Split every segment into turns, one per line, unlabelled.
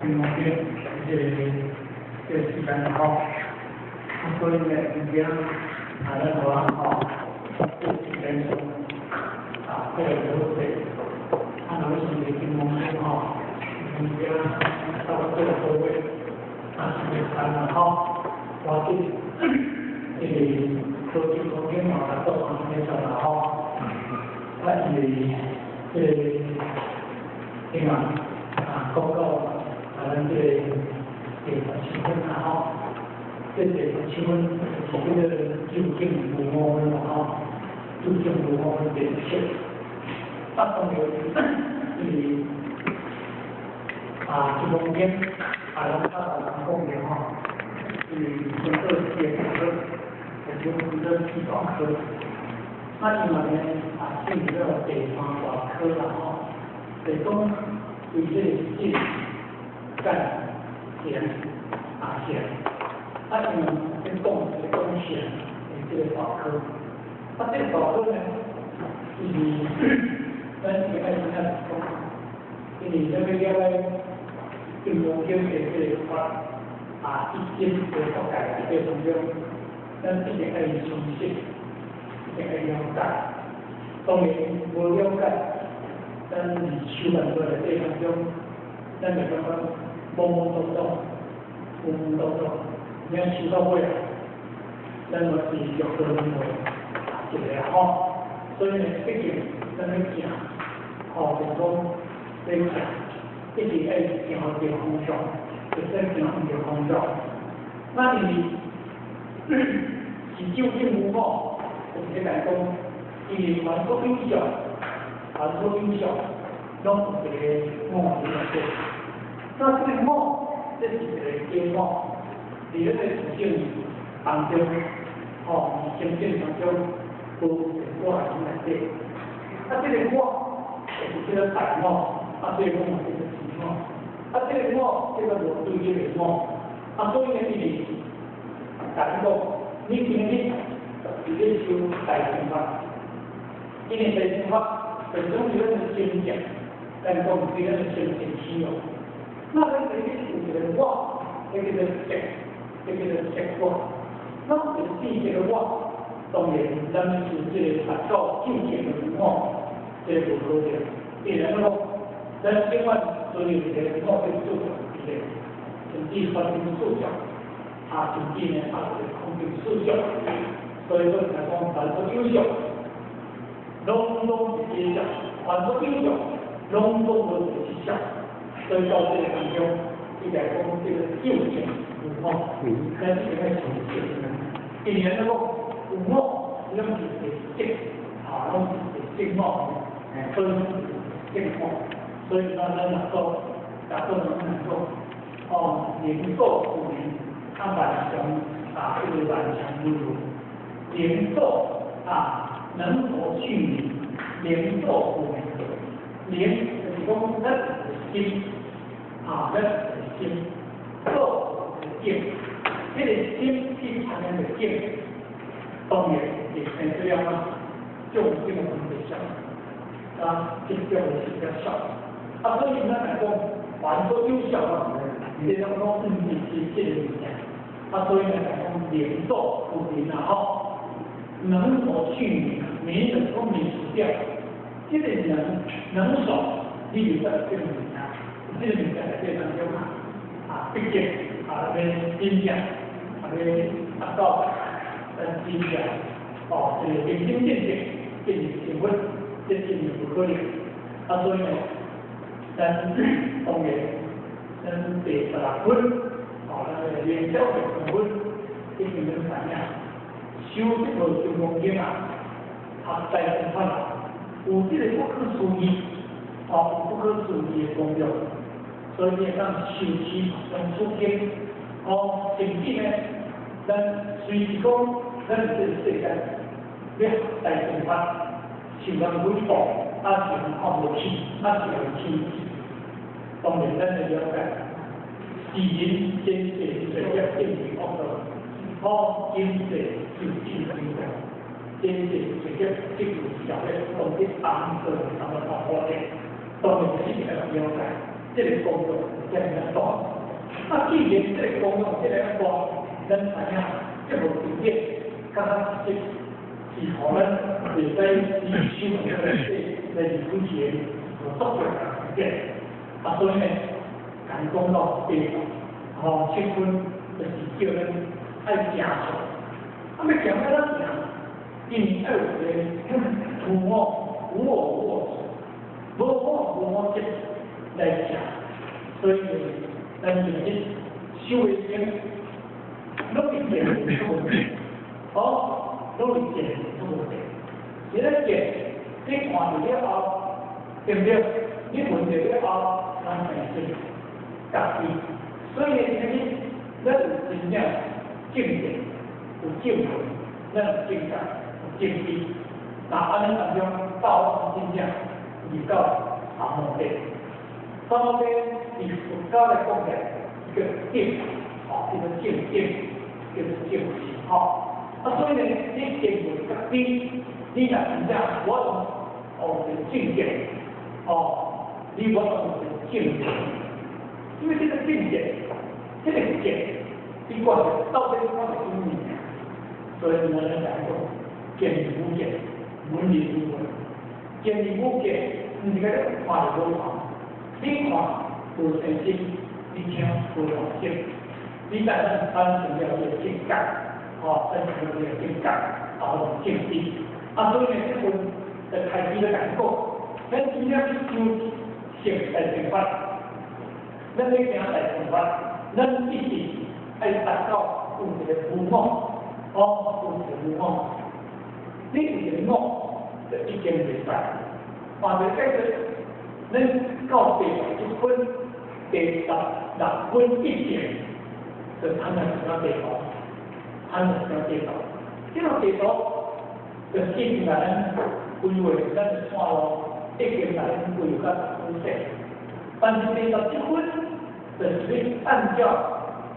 金剛經這個時間吼，啊，所以呢，今天啊，咱話吼，有時間上啊，這個好勢，啊，若要是金剛經吼，今天差不多個月，啊，時間啦吼，我記這個考金剛經嘛，做安尼做啦吼，啊，因為這個點啊，啊，講到啊，咱這個第十七分啦吼，這第十七分是這個究竟無我啦吼，究竟無我的第七。啊，當然，因為啊，金剛經啊，咱較早人講的吼，是分做四個科，就分做四大科。那另外呢，啊，進入了第三大科啦吼，就是講對這個識、見、行啊行，啊因為咧講是講行的這個大科，啊這個大科呢，就是咱一開始咱講，因為咱欲了解金剛經的這個法啊，一經的法界內底當中，咱一定愛相信，一定愛了解。當然無了解，咱佇修行過內底當中，咱會感覺懵懵懂懂、懵懵懂懂，你看修到尾啊，咱嘛是六道輪迴一個吼。所以呢，畢竟咱欲行，吼，就是講欲行，一定愛行對方向，會使行毋對方向。那因為是究竟無我，就是來講，因為凡所有相，凡所有相，攏有一個我佇內底。那這個我，這是一個假我，佇咱個自性當中，吼，佇心性當中，無一個我佇內底。啊，這個我就是叫做大我，啊，這個我叫做小我，啊，這個我叫做無對立的我，啊，所以呢，伊是講講，你今日是咧修大乘法，因為大乘法本身是咱的心境，咱講是咱的心性起用。那咱這裡有一個我，這叫做識，這叫做識我。那有四這個我，當然咱修這個達到究竟的無我，這個無可能。因為咱講，咱永遠都有一個我去做一個，甚至發生思想，啊，甚至呢啊，空中思想。所以說來講，凡所有相，攏總是假象；凡所有相，攏總無實相。所以到這個當中，伊來講這個究竟無我，咱是應該相信。因為咱講有我，攏是一個識，啊，攏是一個識我，所以識我。所以咱咱若講，若講咱講，哦，寧做苦民，啊，萬常啊，這個萬常如如。寧做啊，能所去名，寧做苦民，寧就是講咱心啊，咱心做境，這個心去產生的境，當然會生出了種種的分別相，啊，這種的是比較少。啊，所以咱來講，凡所有相啊，這種攏毋是實際的物件。啊，所以來講，寧做苦民啊，吼。能所去名，名就是講名除掉，這個能能所，你就得這個物件，這個物件在這當中啊，啊，畢竟啊，欲真正啊，欲達到咱真正哦，這個明心見性，變成成佛，這真是無可能。啊，所以呢，咱當然，咱第十六分，哦，咱個連小第十分，一定要知影。修這個金剛經啊，學大乘法有這個不可思議，哦，不可思議的功用，所以你會當修持用出經，哦，甚至呢，咱雖是講咱這個世間欲學大乘法，受人誹謗，啊是人看無起，啊是人輕視，當然咱會了解，世人前世罪業定為惡道。哦，今世受盡苦，今世直接進入社會，當啲幫助他們發火的，當然是一個了解，這個功德這樣大。啊，既然這个功用這个大，咱知影這部經典，較較直接是予咱袂使以手來來離開錢有作用的經典。啊，所以呢，共伊講到第吼七分，就是叫咱愛行出，啊，欲行欲按怎行？因為愛有一个無我無我無我無我無我執來行，所以咱今日修的經，攏是見出問題，哦，攏是見出問題。這个見，你看著了後，對毋對？你聞著了後，咱才會家己。所以呢，咱有真正正見，有正聞，咱有正覺，有正知。那按呢當中，到真正入到三摩地。三摩地佇佛教來講起來，叫定，吼，叫做正定，叫做正心，吼。啊，所以呢，你見聞覺知，你若真正我有一個正見，哦，你無法度有一個正見，因為這個正見，這個見，你管到底看著啥物件，所以咱來講，見而無見，聞而無聞，見而無見，毋是講你看著無看，你看無生心，你聽無動靜，你但咱產生了這個境界，哦，產生了這個境界，然後正知。啊，所以呢，這份就開始咧共伊講，咱真正去修成大乘法，咱欲行大乘法，咱必須愛達到有一个無我，哦，有一个無我。你有一个我，就已經袂使。換做解說，咱到第十一分、第十六分以前，就產生一個地圖，產生一個地圖。這個地圖就已經共咱規劃咱的線路，已經共咱規劃甲仔細。但是第十七分，就是你按照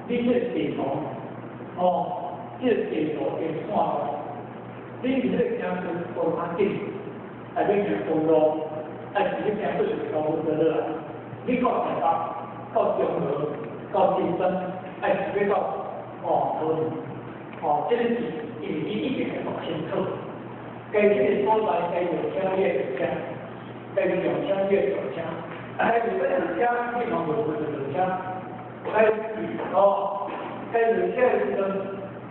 你這個地圖，哦，這個地圖的線路，你佇這個行程無較緊，還欲行公路，還是欲行對一條路就落來？你到台北，到中和，到金山，還是欲到哦桃園？哦，這個是因為你已經會弄清楚，該這個所在該落車你會落車，該上車你會上車，啊，該袂使落車，你嘛無會落車。該哦，該落車的時陣，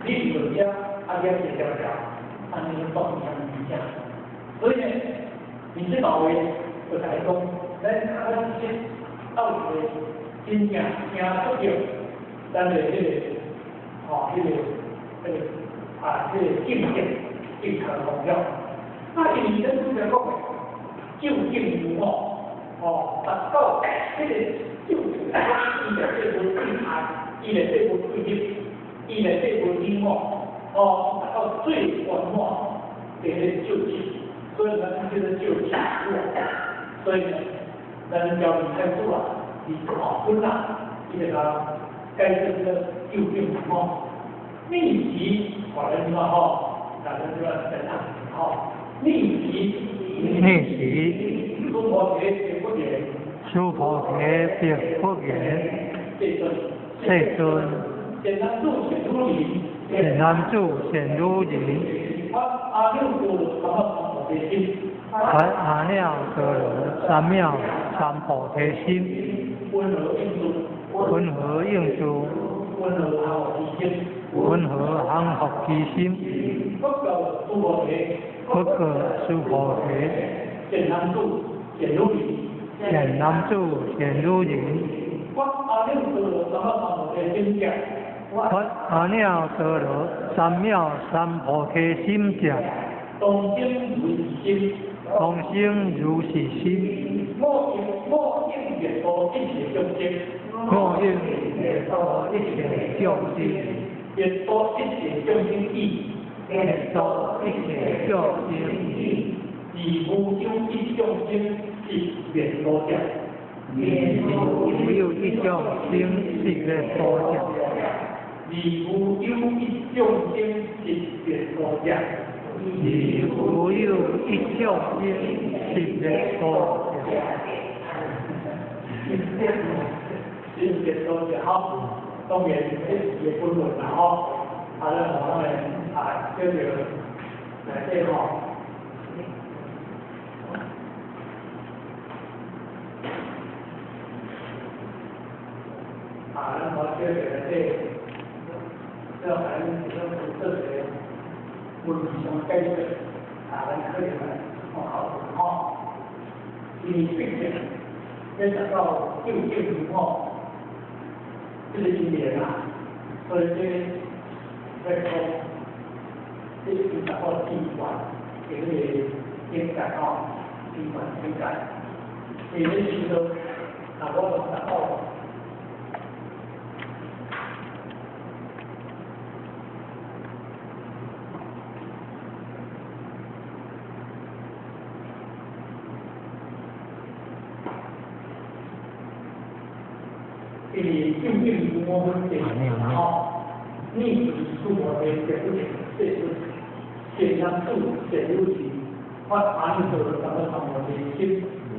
你是落車，啊，你抑坐條條，按呢當向而行。所以呢，你這老話就共伊講，咱咱先到一个真正行出著咱的這个，吼，這个啊，這个境界正確方向。那因為咱拄才講的，究竟無我，哦，達到這个究竟，伊內底無對愛，伊內底無對立，伊內底無你我，哦，達到最圓滿的彼個究竟，所以咱叫做究竟無我。所以呢，咱教明太祖啊，佇大分啊，伊就共解釋這個究竟無我。逆襲，看咱這吼，大家這來讀吼，逆襲，
逆襲，
須菩提白佛言，
須菩提白佛言，
世尊，
世尊，
善男子善女人，
善男子善女人，
發阿耨多羅三藐三菩提心，
發阿耨多羅三藐三菩提心，
雲何應住？
雲何應住？
雲何降伏其心？
雲何降伏其心？
佛告須菩提，
佛告須菩提，
善男子善女人，
善男子善女人，
發阿耨多羅三藐三菩提心者，
發阿耨多羅三藐三菩提心者，
當生如是心，
當生如是心，
莫應莫應滅度一切眾生，
莫應滅度一切眾生，
滅度一切眾生已，
滅度一切眾生已，
而無有一眾生是滅度者，
而無有一眾生是滅度者，
而無有一眾生是滅度者，
而無有一眾生是滅度者。
恁結束之後，當然彼是伊本分啦吼，啊，咱互咱的啊叫做內底吼。啊，咱互叫做內底，要來咱做一個文字上解釋，啊，咱可能來看好吼，因為畢竟要達到究竟吼，這個因緣啊，所以這要講，這是達到智慧的這個境界吼，智慧境界。因為你知道，若我們達到。因為究竟無我分別，吼，你是出我的結果，這是善男子、善女人，發阿耨多羅三藐三菩提心，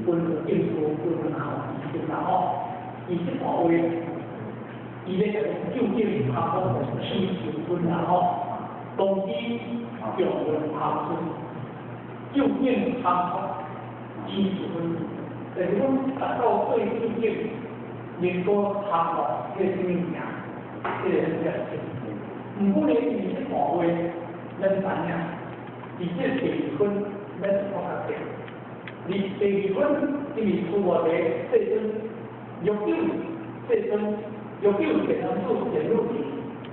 溫和淨土，溫和好，是啦吼。伊這段話，伊咧講究竟含講起受分啦吼，當機用文含出，究竟含講起受分，就是講達到最究竟。能夠参悟這個啥物物件，這個很了解。毋過呢，因為這段話，咱知影，佇這個第二分，咱看較濟。佇第二分，因為出外地世尊，欲救世尊，欲救善男子善女人，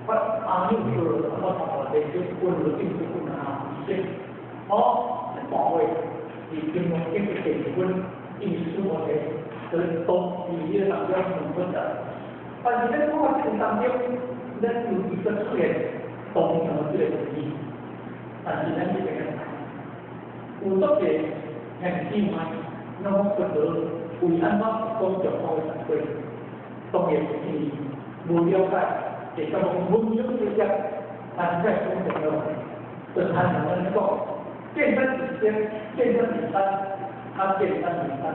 發阿耨多羅三藐三菩提心，溫和淨土分啊，是。哦，這段話，佇金剛經的第二分，因為出外地。就是當佇彼個當中兩分的，但是咱講到這個當中，咱有一個出現當場這個問題，但是咱這個有足濟兄弟姊妹，攏講不得為按怎講狀況的常規，當然是無了解，會當講文章知識，但是講重要，就親像咱講，見山是山，見山是山，啊見山是山，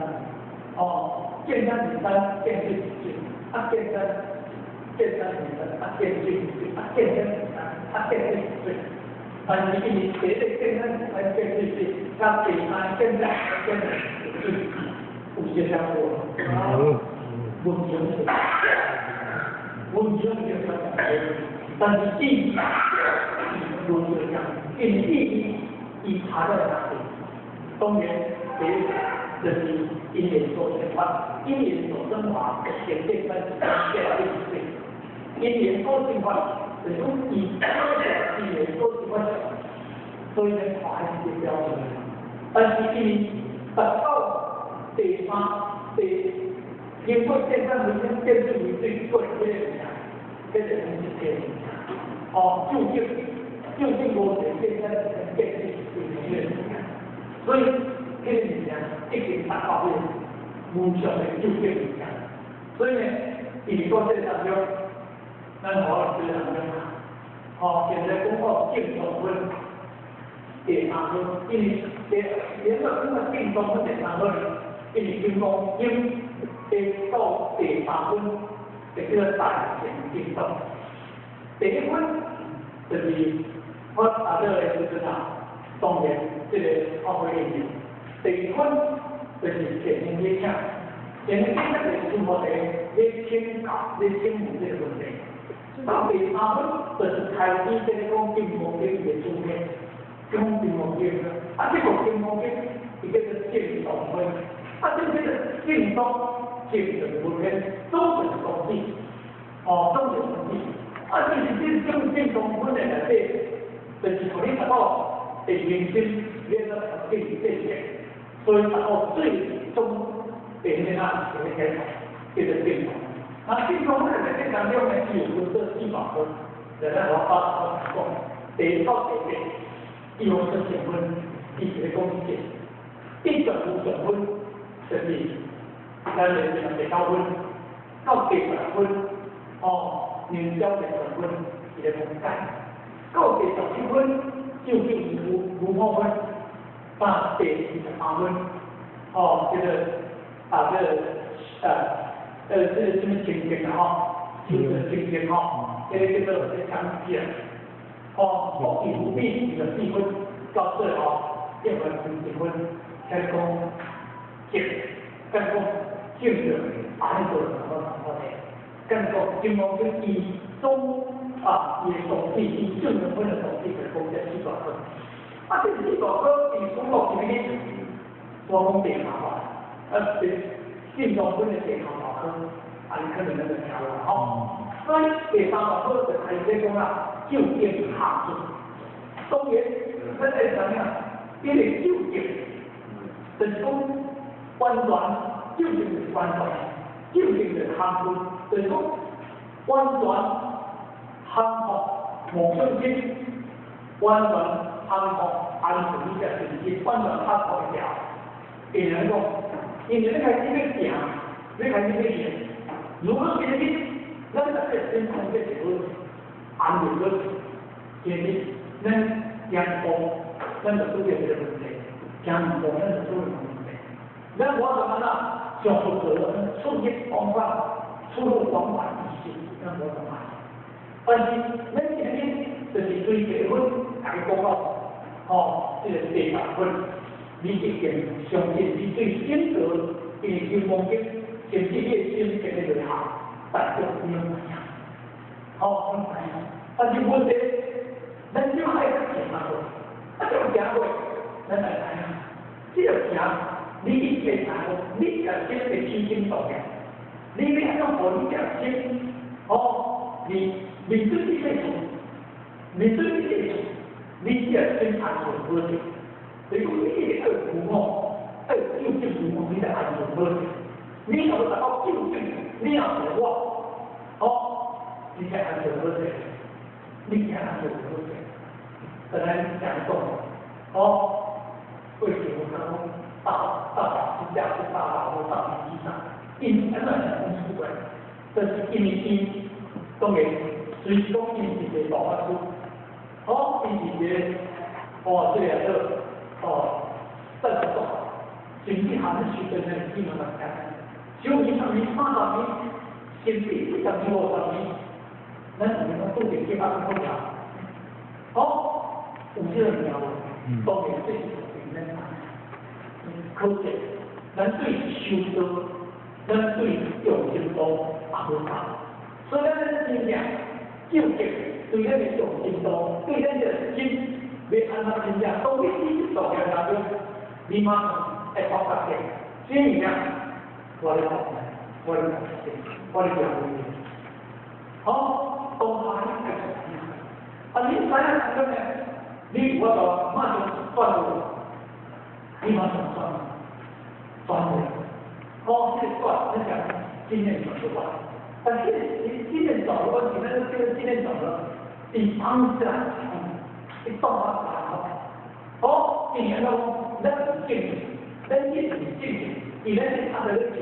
哦。見山是山，見水是水，啊見山，見山是山，啊見水是水，啊見山是山，啊見水是水。但是因為第一個見山是山，見水是水，甲第三見山見水是水，有這兩個。文章是，文章是但是意義無相共，因為意義伊差在哪裡？當然，第一就是因緣所生法，因緣所生法，現變三變變水。因緣所生法，就是講伊因緣所生法，所以咱看還是這標準。但是伊達到第三、第經過見山為山，見水為水，過這個物件，這個東西這個物件。哦，究竟究竟無見山是山，見水是水這個物件，所以。這個物件已經達到彼個無上的究竟物件，所以呢，佇講這個當中，咱好來這個當中，吼，現在講到正宗分第三分，因為第連續講到正宗分第三分，因為金剛經第到第三分，就叫做大乘正道。第一分就是我阿這個時陣啊，當然這個發揮應用。第二分就是前面咧請，前面請就是出菩提咧請教、咧請問這個問題。到第三分就是開始這個講金剛經的主題，講金剛經啊，這個金剛經伊叫做正道分，啊，這個正道正就是無偏，總就是宗旨，哦，總就是宗旨。啊，就是這種正道分的內底，就是予你達到第明心，你來達到正見。所以達到最終的那個解脫，叫做正道。那正道分的內底當中呢，伊有分做四大分，來咱我發講，第一到第八，伊用做正分，伊是咧講正。第十五正分就是咱的第九分到第十分，哦，凝焦第十分，伊咧講解。到第十七分，究竟無無破分。到第二十三分，哦，這個啊，這個這個什麼情境啊吼，修正情境吼，這個叫做這個講解。哦，福地無邊，24分，到最後變完成一分，才講正，敢講正着安尼做就無法的，敢講金剛經伊總啊，伊的宗旨，伊正兩分的宗旨就講這四大科。啊，這四大科佇中國是啥物？我講第三大，啊，是正宗分的第三大科，啊，你可能那個聽無吼。所以第三大科就開始講啦，究竟下術。當然，咱會知影，因為究竟，就是講完全，究竟就是完全，究竟就是含義，就是講完全降服妄想心，完全降服安住你這心心，完全降服會了。因為講，因為你開始欲行，你開始欲行，如果今日咱若這心控制是好，安定好，今日咱行一步，咱就拄著這個問題；行兩步，咱就拄著問題。咱無怎麼啦？像佛陀出入方法，出入方法意識，咱無怎麼。但是咱今日就是對結婚，共伊講到，吼，這個第八分，你一定相信你對性格，因為金剛經，甚至你的心結咧就下，大眾你攏知影，吼，攏知影。但是問題，咱就愛行過，啊，這行過，咱來知影，這個行，你一定知講，你這心會起心動念，你欲按怎予你這心，吼，你面對這個事，面對這個事，你這個心安順無勢，就是講你愛無我，愛究竟無我，你才安順無勢。你若無達到究竟，你若無我，吼，你才安順無勢，你才安順無勢。本來講講，吼，為什麼講大大法師家是大法或大比之上？𪜶按怎講出來？這是因為𪜶當然，雖講𪜶是一個大法師，吼，𪜶是一個哦，這個做哦，正道，甚至含咧修真的，你嘛會聽。修20年、30年，甚至40年、50年，咱有能夠拄著這把好條，吼，有這個條，當然這是咱可見，咱對修道，咱對用心度也無夠，所以咱真正究竟對咱的用心度，對咱的心欲按怎真正，當你起心動念當中，你馬上愛發覺，這物件我咧講，我咧講，我咧講。好，當下你愛知影，啊，你知影當中呢？你有法度馬上轉過，你馬上轉，轉過。哦，這個轉，你講經驗轉過來，但是你經驗轉過，是咱這個經驗轉過，佇當下，你當下好，哦，因為講咱有正見，咱一直正見，伊咱是踏在咧行，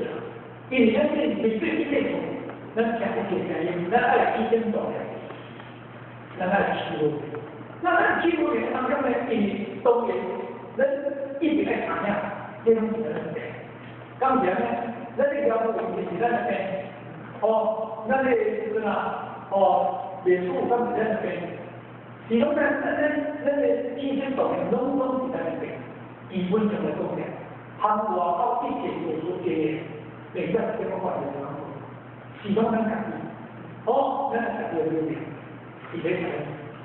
因為咱是面對這個事，咱聽一個聲音，咱愛起心動念，咱愛起舞。那咱起舞的當中呢，因為當然，咱一直愛查影，這攏是咱的病。剛才呢，咱這條問題是咱的病，哦，咱的時陣啊，哦，面數敢是咱的病，是講咱的起心動念攏攏是咱的病，基本上來講呢，含外口一切做出的病，咱怎麼看就怎麼做，是講咱家己，哦，咱家己的無明，是咧啥？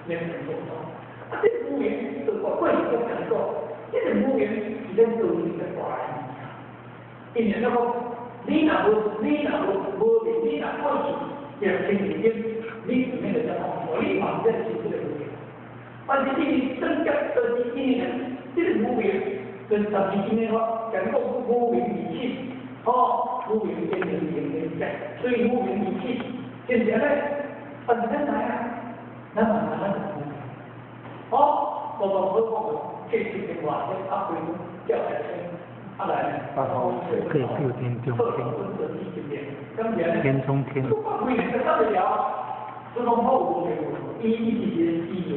咧做到。啊，這個無明，就我過去我講過，這個無明是咱道理的大影響。因為那個，你若無，你若無無明，你若過去變成已經，你是那個叫痛苦，你嘛是在修這個無明。但是你增加，就是因為這個無明，跟十字經的話，講講無明而起，哦，無明變成明明所以無明而起，是不是呢？但是咱知影，咱嘛知咱是無明。哦，我講好講，這是電話，這阿貴叫來聽，阿來。
八號可以六天中天，天中天。
這種好無明，伊伊是一個機緣，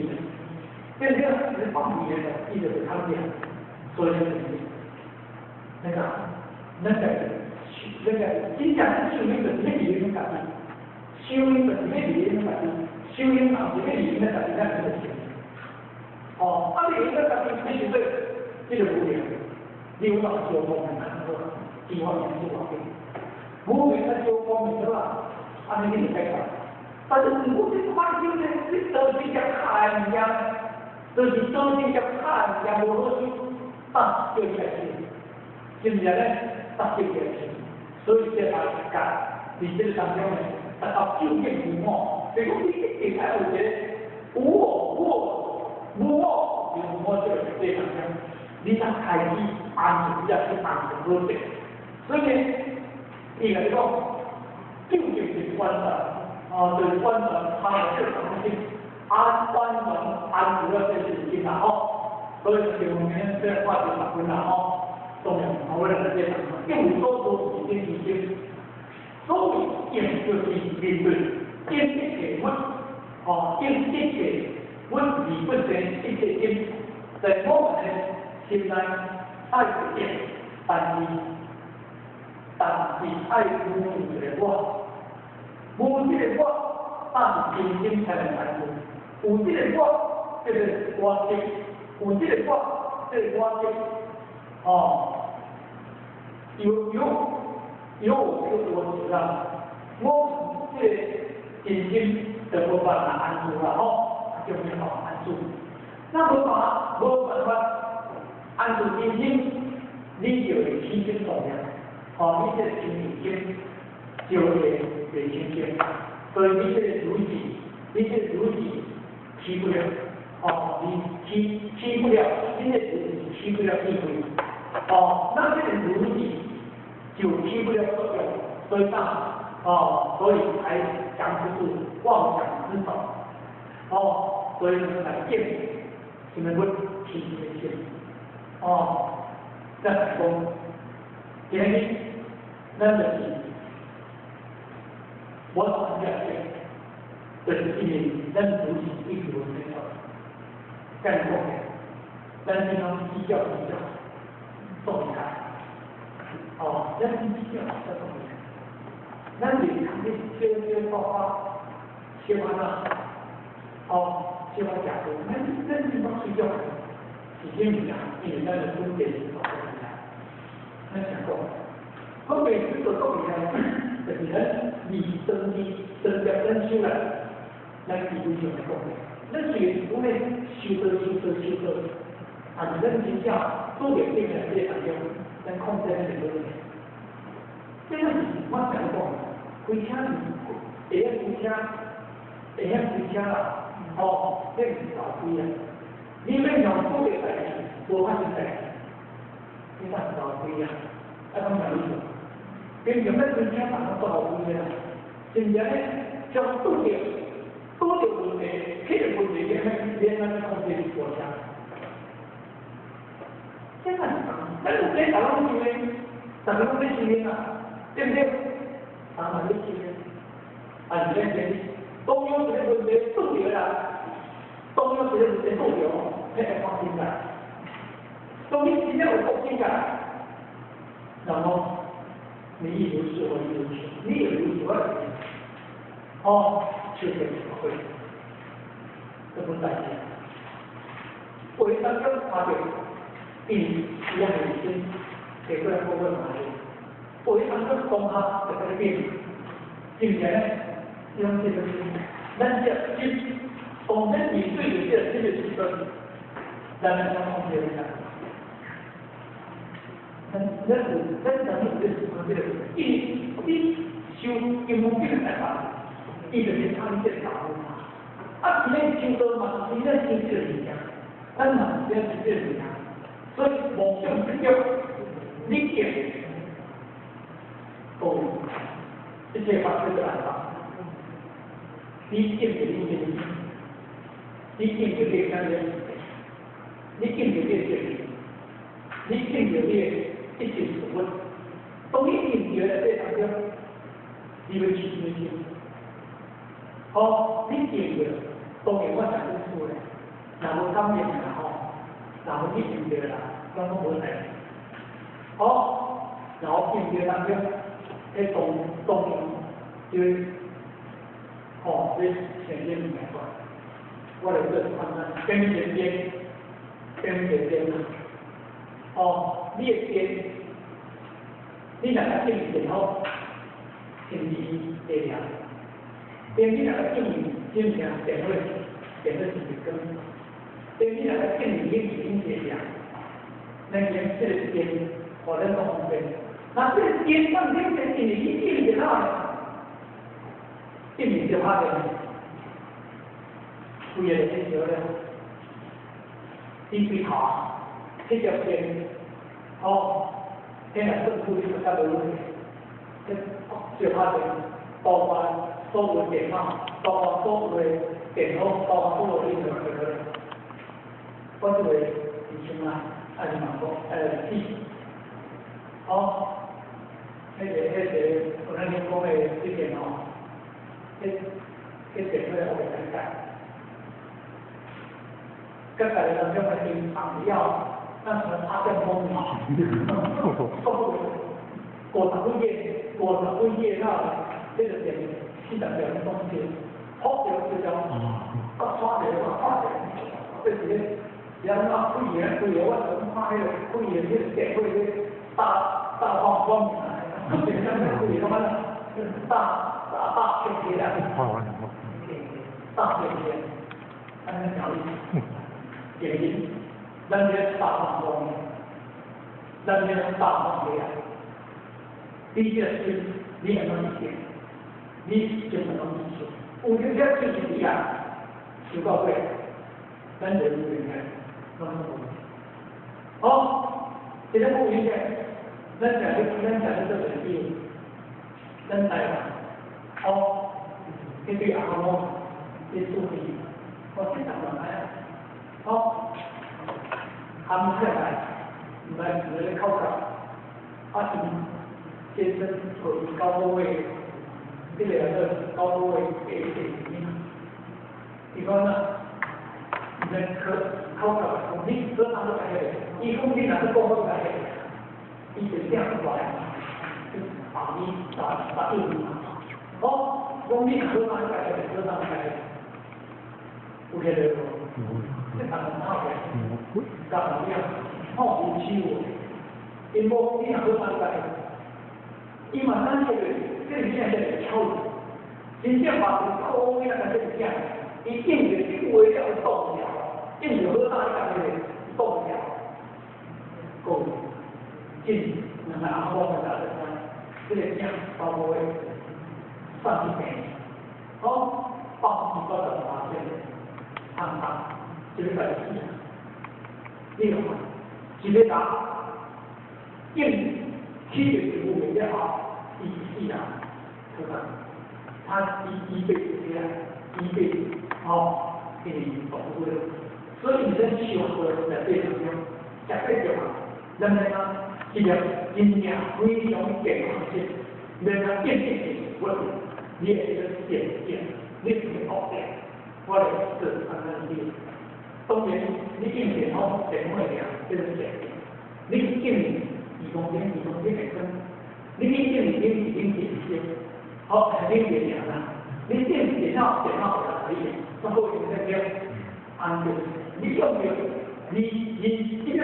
變成是放機緣的，伊就是看見，所以就是那個那個修那个真正修行就是欲离咱家己，修行就是欲离咱家己，修行也是欲离咱家己，咱才会修。哦，啊，你离咱家己，你就说這個無明，你有哪招方面好，智方面做偌緊，無明啊招方面好啊，按呢你就解決。但是如果你看修呢，你當時只卡的物件，就是當時只卡的物件無好修，啊，叫起來修，是毋是呢？啊，叫起來修。所以這來教，佇這個當中呢，達到究竟無我。就是講你一定愛有一個無我、無我、無我，就無我這個實際當中，你才開始安住，你才去安住好勢。所以呢，伊來講，究竟是觀察，啊，就是觀察他的這個東西，安完全安住了這是心啦吼。所以就我們這話就十分啦吼。當然，我來這當中，應有所做是真心，所謂應就是面對，應一切物，哦，應一切物而不生一切心，在我們的心內愛有應，但是愛無一個我，無這個我，那是真心才能安住。有這個我，這個我執；有這個我，這個我執。哦，有有有我這個我執啊，我這個真心就無辦法安住啦，吼，就沒法安住。那無辦法安住真心，你就會起心動念，哦，你這個心已經就會袂清淨，所以你這個如是，你這個如是起不了，哦，你起不了，你這個如是起不了智慧。哦，那這個如是就起不了作用，所以當哦，所以才講不出妄想之法。哦，所以我們來見什麼問起什麼心。哦，再來講，今日咱就是我講這個，就是因為咱如是一直無沒錯，幹講的，咱經常計較計較。動厲害，哦，咱計較才動厲害。咱日常咧小小花花，小安怎，哦，小可食過，咱真攏睡覺，是啥物啊？因為咱的分別是大厲害。咱想講，分別執著足厲害，就是咱離當地當業咱修來，咱基本上來講，咱雖然是講咧修道修道修道，但是咱真正拄著境的這個當中，咱控制咱就無咧。這個是我常講，開車是會曉開車，會曉開車啦，哦，這毋是頭盔啊。你欲讓拄著代誌，無發生代誌，這才是頭盔啊。啊，講啥意思？平常咱開車，逐個戴頭盔啊，是毋是按呢？將拄著問題，彼個問題免咱控制過車。這個是咱有這逐個攏是呢，逐個攏咧修行啊，對不對？當然咧修行，啊是咱這當有一個問題拄著啦，當有一個問題拄著，彼會放心啦。當你真正有決心啊，那麼你亦如是，我亦如是，你也如是，我也如是。哦，就這個會，這本代誌。為當中看到，伊伊也是先提過來講過嘛是，為當中當下就在變，是毋是呢？用這個咱這心，當咱面對著這個時陣，咱會當控制啥？咱有咱當有這時陣這個，因為你修根本變來嘛，伊就是參這個道嘛。啊，是咱修道嘛，是咱修這個物件，咱嘛是咱修這個物件，所以妄想執著，你見，都一切法叫做安怎？你見著你的心，你見著你的感覺，你見著你的情緒，你見著你的一切事物，當你見著了這當中，你欲起啥物心？好，你見著，當然我誠本事咧，若無感應啦吼，若無去見著啦，攏攏無代誌。好，然後見著當中，迄當當因為吼，你前面物件出來，我來做判斷，邊邊邊邊邊邊。哦，你的電，你若較正電好，天時會亮；電你若較正正正電火，電火是日光。電你若較正面影會亮。咱講這個電，予咱方便。那這個電當頂是因為你正電腦，正面就拍電，規個就咧燒咧，你對頭，彼條電。哦，彼若算處理較無問題。彼燒拍電，包括所有電腦，包括所有的電腦，包括所有的任何個。我這個是像啊，啊是嘛講，死。哦，彼个，我咱講的這電腦，彼電腦我會改。剛才咱講的是放藥。那什麼插電風嘛，五十幾頁，50幾頁了，這個電40條東西，好條就叫，啊，刷條嘛，刷條，這是咧，然後開個開個，我想看彼個開個彼個電火咧，大大放光明啊，電啥物開個攏大大大片起來，大片起來，按呢講意思，電影。咱這大放光明，咱這大放黑暗。你這個心，你按怎去想？你就按怎去想。有這這就是你啊，想到尾，咱就有應該攏總無。好，這個有影咱講咧，咱講咧做朋友，咱台灣，哦，彼對阿公，彼祖輩，哦，這台灣來啊，哦。他們下來，毋來毋來咧口角，啊，𪜶先生予伊9個月，這個叫做9個月的原因。伊講啊，毋免口口角，講你做啥都會曉，伊講你若是講我都會曉，伊就掟出來，就把你打打應你。哦，講你做啥都會曉，做啥都會曉，有遐個無？這當然好嘅，教了吼有手的，𪜶無你若好啥都會。伊嘛咱這個，這個囝這個巧，真正把可以啊，這個囝，伊應着這個話了擋掉，應着好大一個擋掉，夠真兩個阿母在這個囝包括送去病，好88%，通通一禮拜就死啊！你看，一個人應起著有袂了後，伊死啊，對吧？他伊伊輩子這樣，伊輩子吼，因為伊大過，所以咱生活內底當中，食八著嘛，咱要啊，一粒真正非常健康的，免啊變變變我，你會個變變，你是後變，我來做安尼啲。當然，你應電腦電腦會亮，這是電。你應2公斤，2公斤會裝。你應電零零點線，好，零點兩啦。你電電腦電腦會可以，不過用這個安全。你用著你你這個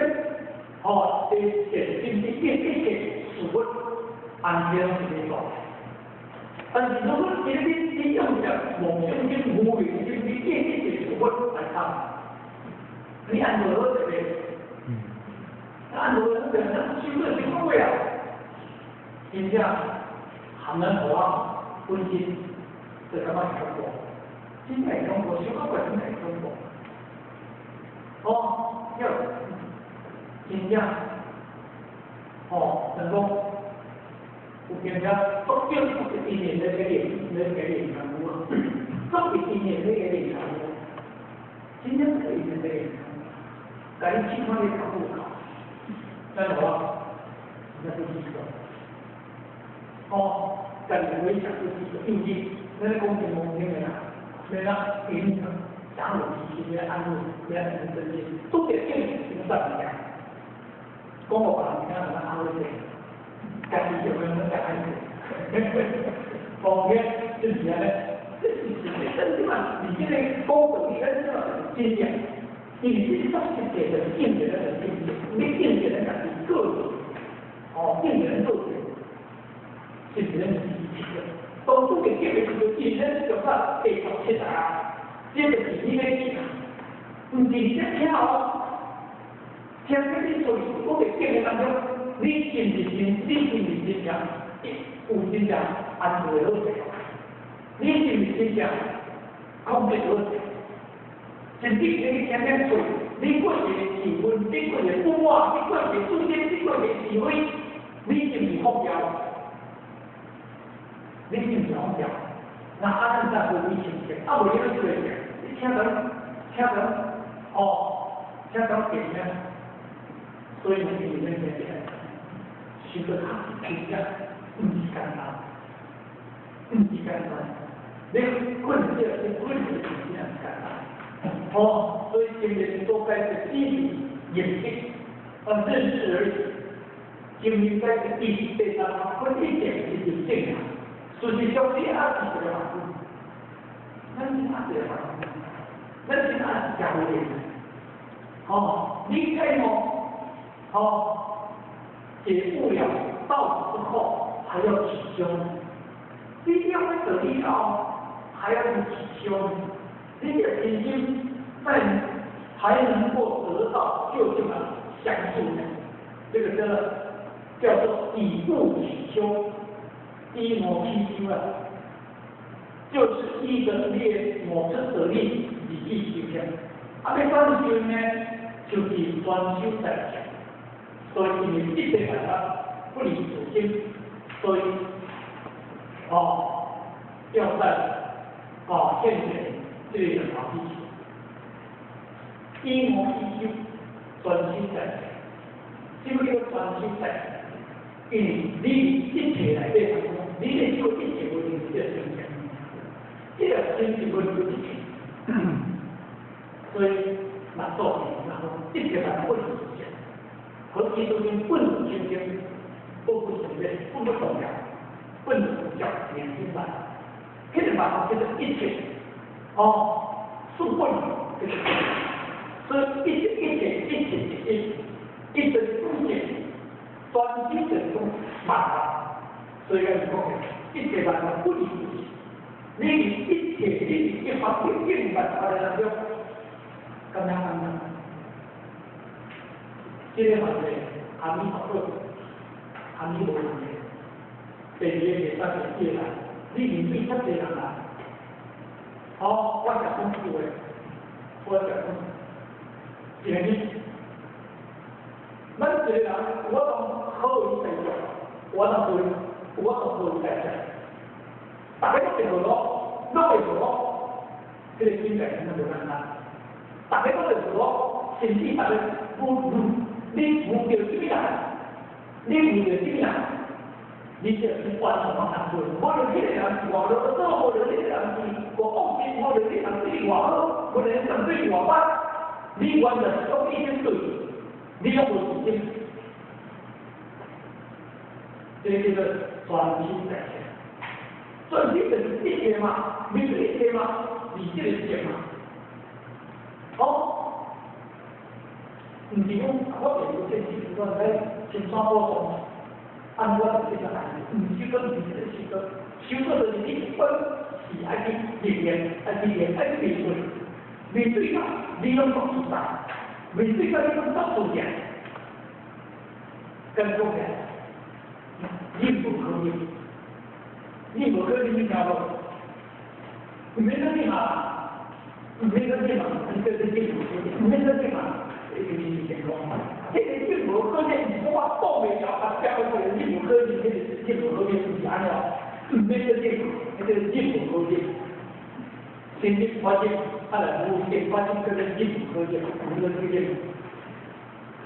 吼，這電電電電電事物安全是沒錯。但是如果你你你用著夢想跟無用跟你電電電事物來看，你按落好這個，按落好這個，修個成功啊！真正含咱互我本身就感覺是恐怖，真正恐怖，小可過真正恐怖。哦，要真正，哦，像講有經常足少一年咧個練，咧個練功夫啊，足一年咧個練功夫，真正可以咧個練功夫，共你試看你功夫有夠，咱有啊，真正不知道。哦，家己會食不知道，因為咱咧講真無聽的啦，免啊影響長老脾氣，免安慰，免安怎這些，都得變成啥物件？講予別人聽，就安慰者，家己就免食歹勢。講嘅就是按呢，這是是真正嘛？你這個講道理，咱這嘛是真正，因為這個實際就是見著咱就見著，你見著咱家己個性，哦，見著咱個性，是毋是咱是是當初嘅結的時陣，伊咱就發第17啊，這就是你咧聽，毋是你咧聽哦，聽這你所講嘅結的當中，你是毋是真？你是毋是真正有真正安住的好勢？你是毋是真正控制好勢？甚至你聽聽嘴，你過一个氣氛，你過一個不滿，你過一個主見，你過一個是非，你是毋是放掉？你是毋是放掉？那按呢才無你清晰，啊無你去做者，你聽到聽到哦，聽到點呢？所以呢，你們這邊修得較真正毋是簡單，毋是簡單。你困這你困這真正簡單。哦，所以今日都該是基於認識，啊認識而已。今日該是第第三分一點是認證啊。事實上，你也是一個凡夫，咱是也是一個凡夫，咱是也是真無練。哦，你開悟，哦，解悟了道之後，還要起修。你了解道理後，還要去起修。你這個心心，在還能夠得到究竟的相助呢？這個叫做以悟起修。依我起修啊，就是依著你的五出道理而去修行。啊，欲怎修呢？就是專修在前。所以因為一切萬法不離此心，所以哦，要在哦現前這個法去修。依我起修，專修在前。什麼叫專修在前？因為你一切內底當中，你咧修一切無定是這個心情，這個心是無定一切，所以六祖然後一切萬法不離此心，和基督經本清淨，不不成變，不不動搖，本不教年輕版，彼個萬法叫做一切，哦，數本就是，所以一切一切一切一一一切眾生。專心就是講萬法，所以講一切萬法不離此心。你一切你一法一境萬法的當中，咁樣咁樣，這個嘛是阿彌陀佛，阿彌無問題。第二個第三個第四個，你面對遮濟人啦，哦，我食講句話，我食講，是啥物？咱一個人，我當好伊代志，我當做，我當好伊代志，逐家攏會無路，攏會無路，這個境界真正無簡單。逐家攏會無路，甚至逐家無無，你遇著啥物人，你遇著啥物人，你這是完全攏通做。無論彼個人是偌囉嗦，無論彼個人是偌惡心，無論彼個人對你偌好，無論彼個人對你偌歹，你完全是攏已經對，你攏無自信。這個叫做專心在前，專心就是一切嘛，面對一切嘛，你這個是嘛。哦，毋是講我會有這時陣在青山寶藏，按我這個來，毋是講是這個修道，修道就是你本是愛去歷練，愛去練，愛去面對，面對甲你攏足自在，面對甲你攏足自然，跟講起來，你無可能，你無可能你聽無？毋免說你嘛，毋免說你嘛，你這這這毋免說你嘛，這個是成功。這個你無可能，我擋袂牢，啊，標過你無可能，這個你無可能是按怎？毋免說你，那個你無可能。先你發現，啊來無先發現這個你無可能，無可能。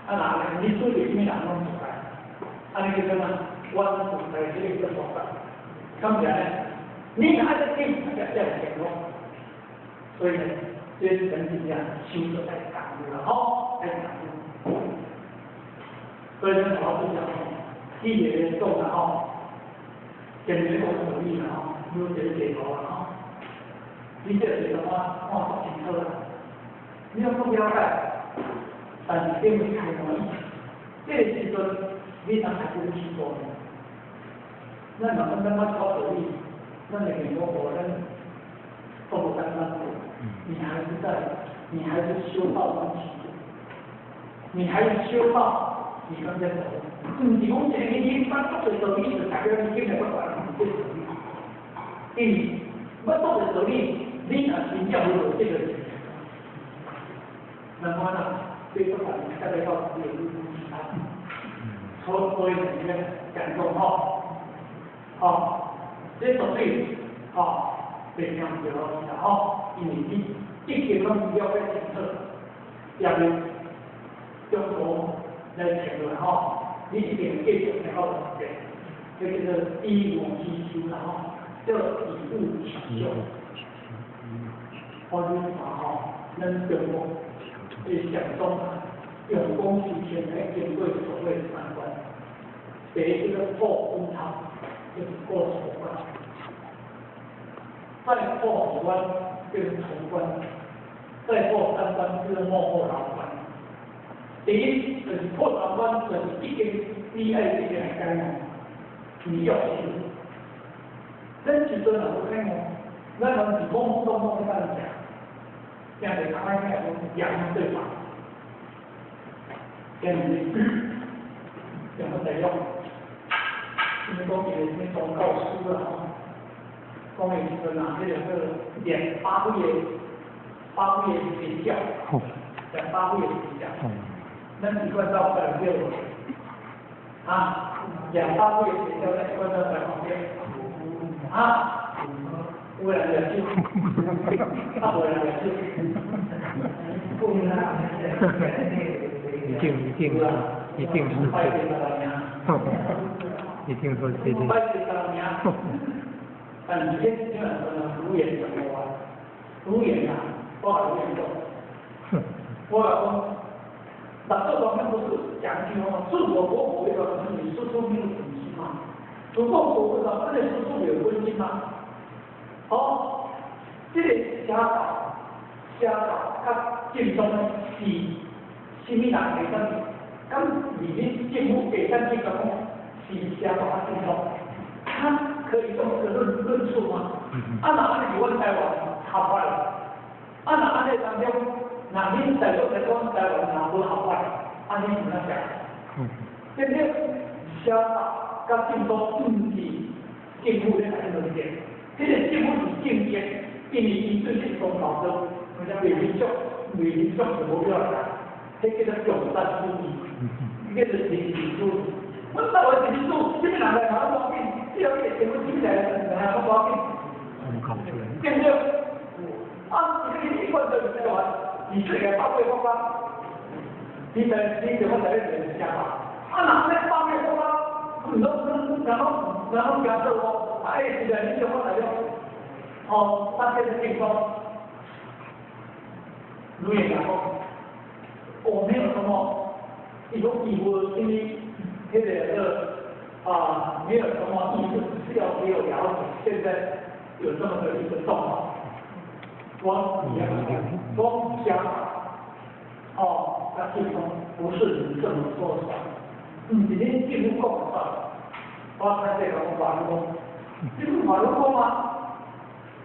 啊那你做啥物人攏自在，按呢叫做啥？我自在這個做法，咁樣呢？你若愛得緊，才才會成功。所以呢，這是真正修得愛功夫啦，吼，愛功夫。所以咱老師講，伊個講啦吼，前面講道理啦吼，有一個地圖啦吼，你這個地圖我看足清楚啦，你攏不了解，但是變為開悟。這個時陣你通開始去做呢？咱若講咱捌講道理，咱會變講無咱都無簡單。你還是在，你還是修道中起，你還是修道，你剛才講，毋是講一個你捌足濟道理，就代表你今日捌完這個道理。因為捌足濟道理，你若真正無做這個事，那麼呢，對不管你大概到有其他，所以你咧講講吼，吼，這道理，吼，別聽唔著啦吼，因為你一經攏了解清楚，也未中途來聽落吼，你一定繼續聽到重點，這叫做以悟起修啦吼，叫以悟起修。我你看吼，咱中國的禪宗用功修行來經過所謂三關，第一個破分叉，就是過錯關；再破二關，就是重關；再破三關，就是末後牢關。第一就是破三關，就是已經你愛這個來解悟，你要修。咱時陣若無開悟，咱攏是懵懵懂懂咧等食，聽者較歹聽講言對法，今日用個第六，因為講一個什麼宗教師啦吼，講的時陣啊，彼個叫念百幾個百幾個邪教，念百幾個邪教，咱一貫道百六，啊，兩百幾個邪教，咱一貫道百旁邊，啊，有人掠手，啊，無人掠手，
一定一定一定是這，一定說這個。
但是這基本上如言講話，如言啊，我如言講，我講，那這方面不是講句話嗎？自我活佛一個，你處處沒有本心嗎？如果佛菩薩真的處處有本心嗎？好，這個邪道、邪道較正宗是啥物人會當？咁裡面政府會當去講是邪道較正宗？他可以用這個論述嗎？啊，若按呢是阮台灣合法，啊，若按呢當中，若恁大陸來講台灣若無合法，按呢怎樣講？對不對？邪道佮正宗毋是政府咧來論斷，這個政府是政策，因為伊對這個宗教說，為民族，為民族就無了啦，彼叫做共產主義，叫做人民主義。阮台灣是民主，啥物人來嘛攏無要緊，只要伊政府進來，來攏無要緊。對不對？啊，你一貫就是台灣，你世界百幾個國家，你在你怎麼在咧講啊？啊，若按呢百幾個國家，攏攏然後然後講做哦，啊，現在你怎麼來了？哦，大家是正宗，如言講，我沒有什麼，伊講伊無啥物，彼個個啊，沒有什麼意思，只是要給我了解，現在有這麼的一個狀況。光光想哦，那正宗不是你這麼說算，毋是恁政府講算。我睇這個法輪功，你是法輪功嗎？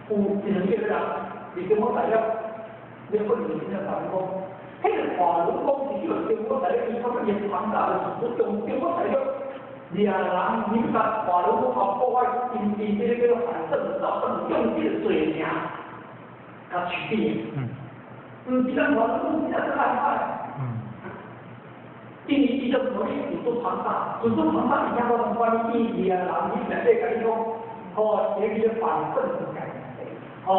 有一兩個人，佇中國大陸，你不能聽法輪功。彼個法輪功是叫中國大陸伊發現龐大的組織，中中國大陸掠人，你把法輪功啊破壞，因因這個叫做反正造成用這個罪名，共取締。毋是咱法輪功，真正害怕。因為伊個權力有多龐大，有多龐大，伊遐個關伊掠人，伊內底共你講，吼，這個叫做反正改，吼，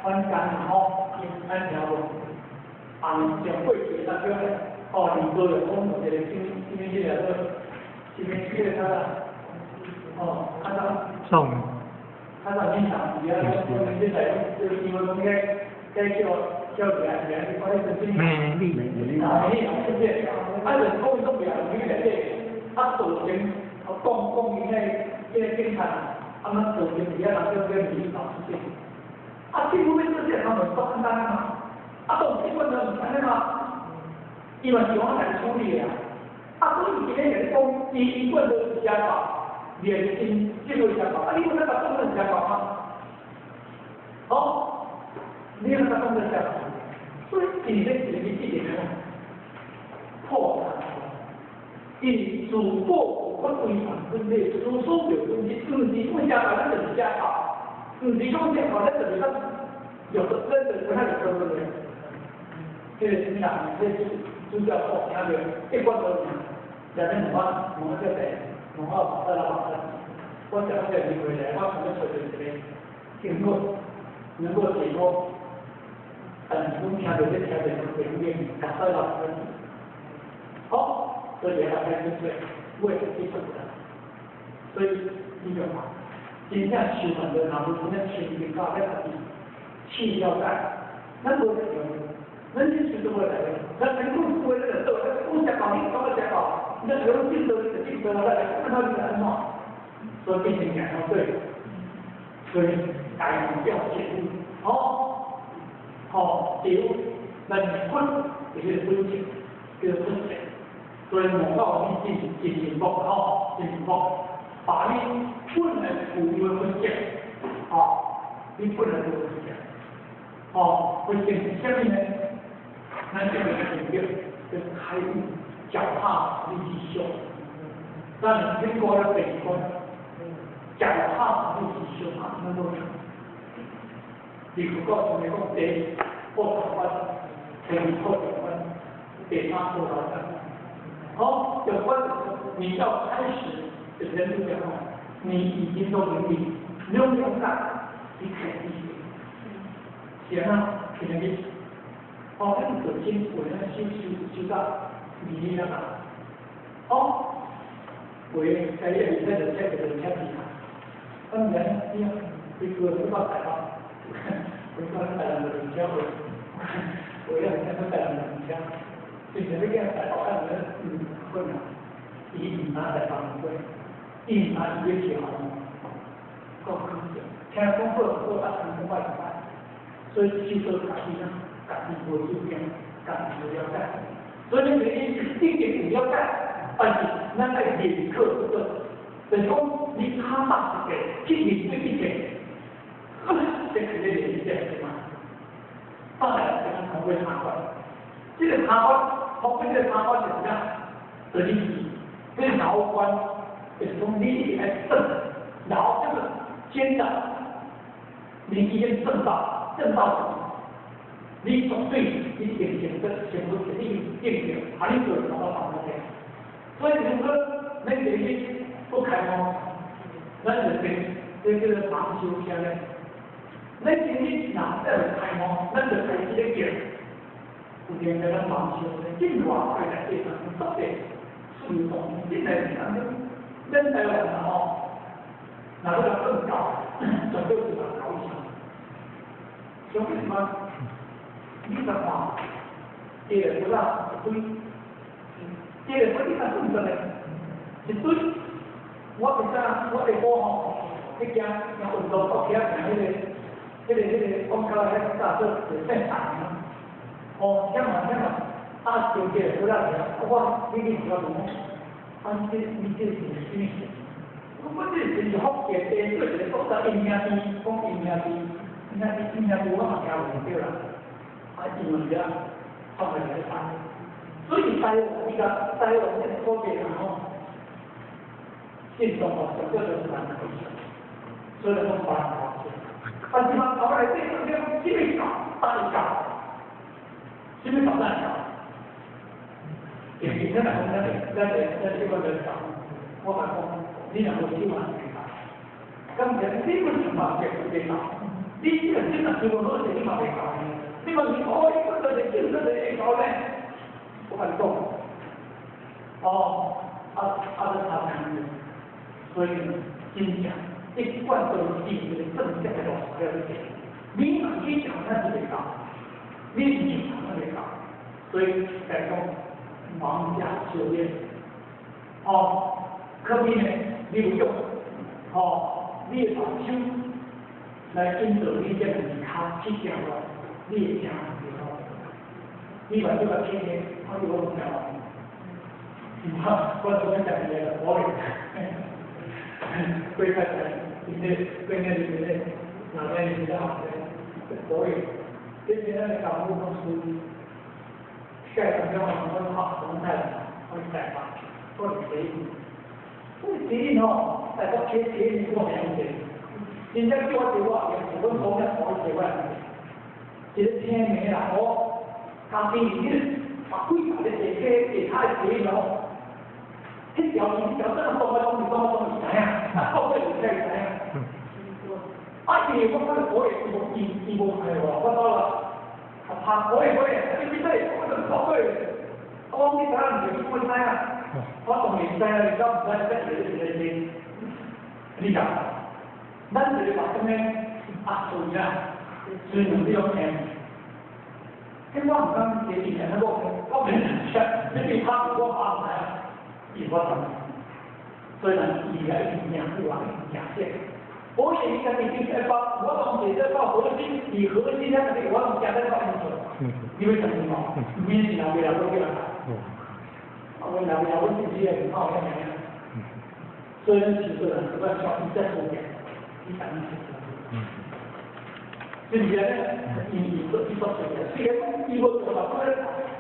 反感吼，咱聽無？啊，上過去當中咧，哦，李高有講有一個什麼什麼這個，什麼這個啥啦？哦，較早，
宋，
較早闽南語啊，講這個這個因為講個叫叫掠掠，你看彼陣
美麗，
啊，美麗，對不對？啊，就講伊攏袂曉去內底，啊，造成講講伊那個這個警察，啊，咱做生意啊，人叫叫你老师这，啊，政府欲做这个工作足简单嘛，啊，当政府就毋安呢嘛，伊嘛是按來處理的啊。啊，所以伊今日講，伊一貫都是邪教，連因這個邪教，啊，你有那個當做邪教嗎？好，你有那個當做邪教，所以伊咧是你這個破產。伊自古我規範分類，思想就分類，毋是講邪教，咱就是邪教；毋是講邪教，咱就是咱有的真的不太有根本的。這個什麼人？這個主教講聽著，一貫都是，下面問我問我這個，問我目屎流目屎，我食到這個回來，我想欲揣著一個經過能夠解脫，但是阮聽著這聽著，會永遠目屎流目屎。好。所以他開始對，為了接受的，所以你就看，真正修行的，若無真正清淨到咧家己去了解，咱無來用，咱這修都無來用，咱連講話咱就做，咱講邪教，你講個邪教，你就講正道，你就正道，咱來看到你是按怎，所以變成兩樣對，所以大表解悟，好，好，對，咱本就是本性，叫做本性。所以夢到你真真幸福吼，真幸福，把你本來具有的本性，吼，你本來就有本性，吼，本性是啥物呢？咱這個是叫開悟，腳踏實地之修，咱經過了第二關，腳踏實地之修啊，咱都你如果像你講第一破頭關，第二破頂關，第三破頭關。好，有關你要開始，有人就講，你已經都明白，你用勇敢，你開始寫，寫呢，肯定的。哦，咱就先為咱修修修到二年啦嘛。好，為在一二三就切就切去啦。當然，你你過去到台北，回到台南就車回，回來才到台南就車。就是要叫台北啊，嗯，困難，伊毋敢來幫過，伊毋敢伊要跳，夠可笑。聽講好好啊，聽講歹就歹，所以修道家己啊，家己無主見，家己無了解。所以你一定有了解，但是咱愛認可這個，就是講你坦白一個去面對一切，這是咧練習嘛。當然，這個通過參觀，這個參觀。包括這個參觀就是啥？就是這個牢關，就是講你一定愛正，牢就是堅的，你已經正到正到，你絕對你定定的全部是你定定，啊你做到到放下。所以如果咱這裡不開放，咱就變這叫做盲修車咧。咱今日若再開放，咱就開始咧行。有陣在咱盲修，進化過來這種特別自動進來是安怎？咱台灣人吼，若要來更高，絕對是萬高以上。相比嘛，你來看，這個不啦一堆，這個不你看算出來一堆。我會知我下晡吼，去行行運動，我起來行彼個，講較遐早做就姓陳。哦，遐嘛遐嘛，啊，就這個不啦，我你你是我問講，啊，這你這是啥物？我這是福建地，做一個國家因兄弟，講因兄弟，因兄弟因兄弟我嘛聽無對啦，啊，伊嘛是啊，放來來辦。所以台灣你講台灣這個土地吼，信眾哦，上少就是萬以上，所以講萬高。但是萬高內底，講啥物教，大教。什麼教咱教？其實咱來講，咱這個人教，我來講，你若無修嘛是袂教。咁其實你本身嘛是袂教，你這個真若修無好勢，你嘛袂教。你嘛是哦，你本來就正確就會教咧。我共你講，哦，啊啊，這差別，所以真正一貫都是一個正確的路線來走。你若去講，那是袂教。你是去講那袂教，所以來講盲加修煉，哦，可比呢，你有用，哦，你的目睭來引導你這兩跤去行路，你會行對無？你目睭甲聽的，我叫我聽無。我昨天講的我過較濟，因為過年就是咧，哪邊比較好咧？所以，這邊咱的港務公司，下一站我們好，我們台我台北，我是捷運，我是捷運吼，台北鐵捷運我袂曉坐，真正叫我坐我也袂曉，阮講遐我坐我也袂。一個聽名啦，我家己你把幾台咧坐車，坐他的捷運吼，彼條是彼條，真係當我當是當我當是知影，啊，到尾有才知影。啊，因為我看到嗰個伊伊伊無開我，我到了，啊，拍嗰個嗰個，你你對，我就跑過去，我講你知影毋是，我知影，我當然知影，你敢毋知這個是個是你講，咱這個目睭呢，啊，對啊，雖然你用聽，咁我毋敢坐地鐵，我我免車，你別拍我拍毋知，伊我知，所以咱伊來一定久啊，一定識。我也應該已經在包，我當時在包核心，以核心那個我攏加在包進去。你會相信無？免是老爸老母叫人。我老爸老母自己也唔好遐爾。所以咱是個人，我小伊在後面，伊等於是不是咧？伊伊做伊做做嘅，雖然講伊無做啦，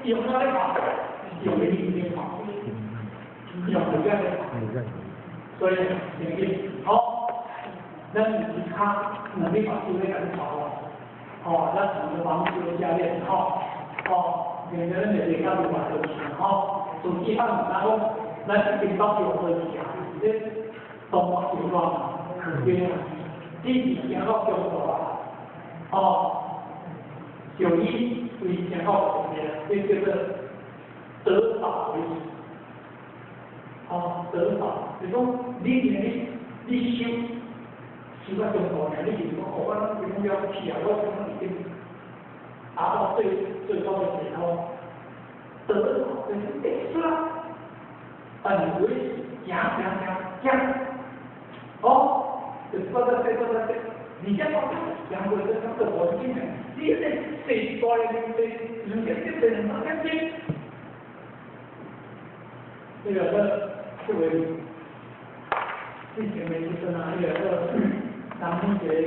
伊用哪咧跑？用眼睛跑，用耳仔咧跑。所以，你好。咱是跤兩个目睭咧共你帶哦，吼，咱從個網球教練吼，吼，連咱的地跤都嘛都是吼，自己啊毋知講，咱這邊北京過去啊，是咧東北流亂嘛，對啊，只是行到中國啊，吼，就伊為行到後面，這叫做得道為止，吼，得道，就講你你你修。修到中途爾，你就是講，哦，我攏已經了不起啊，我感覺已經達到最最高的解脫，得道就是會出啦。但是為行行行行，哦，就是我在說我在說，而且我行過這這個環境的，你這世代的這兩個這兩個這，這個這這位之前的醫生啊，那個。南京一個一個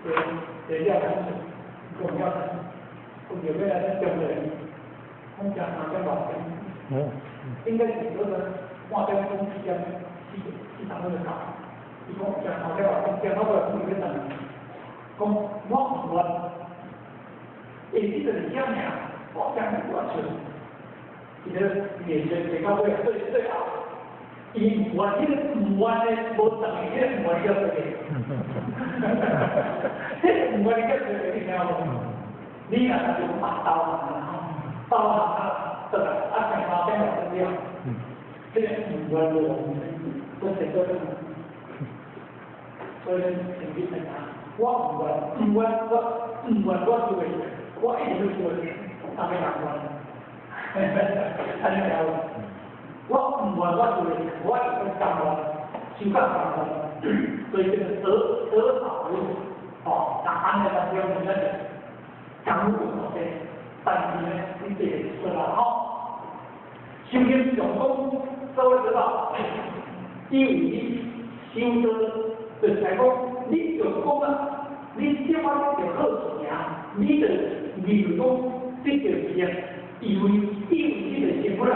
一個廖先生，講廖先生，講著欲來咱中國人，講食三點外鐘，應該是嗰個半點鐘四點四四點鐘就到。伊講食三點外鐘，食到尾講欲等，講我毋願，下日就是遐爾，我講我笑，伊個面色坐到尾最最後。伊毋願，彼個毋願的無等於彼個毋願叫做個，彼個毋願叫做個，你聽無？你若是用把刀吼，刀行啊，對啦，啊成三點外鐘了，這個毋願無，都成做啥？所以成績成啊，我毋願，毋願我毋願我做會，我一直都做，啥物人願？按呢了。我毋願我做，我會甘願，修到甘願，所以這個得得道為止，哦，那按呢當中咱就講有這，但是呢，你這個出來吼，修行上講所謂得道，因為你修道，就是來講，你就講啊，你這款就好事啊，你就認為講這就是啊，以為以為你就成佛啦。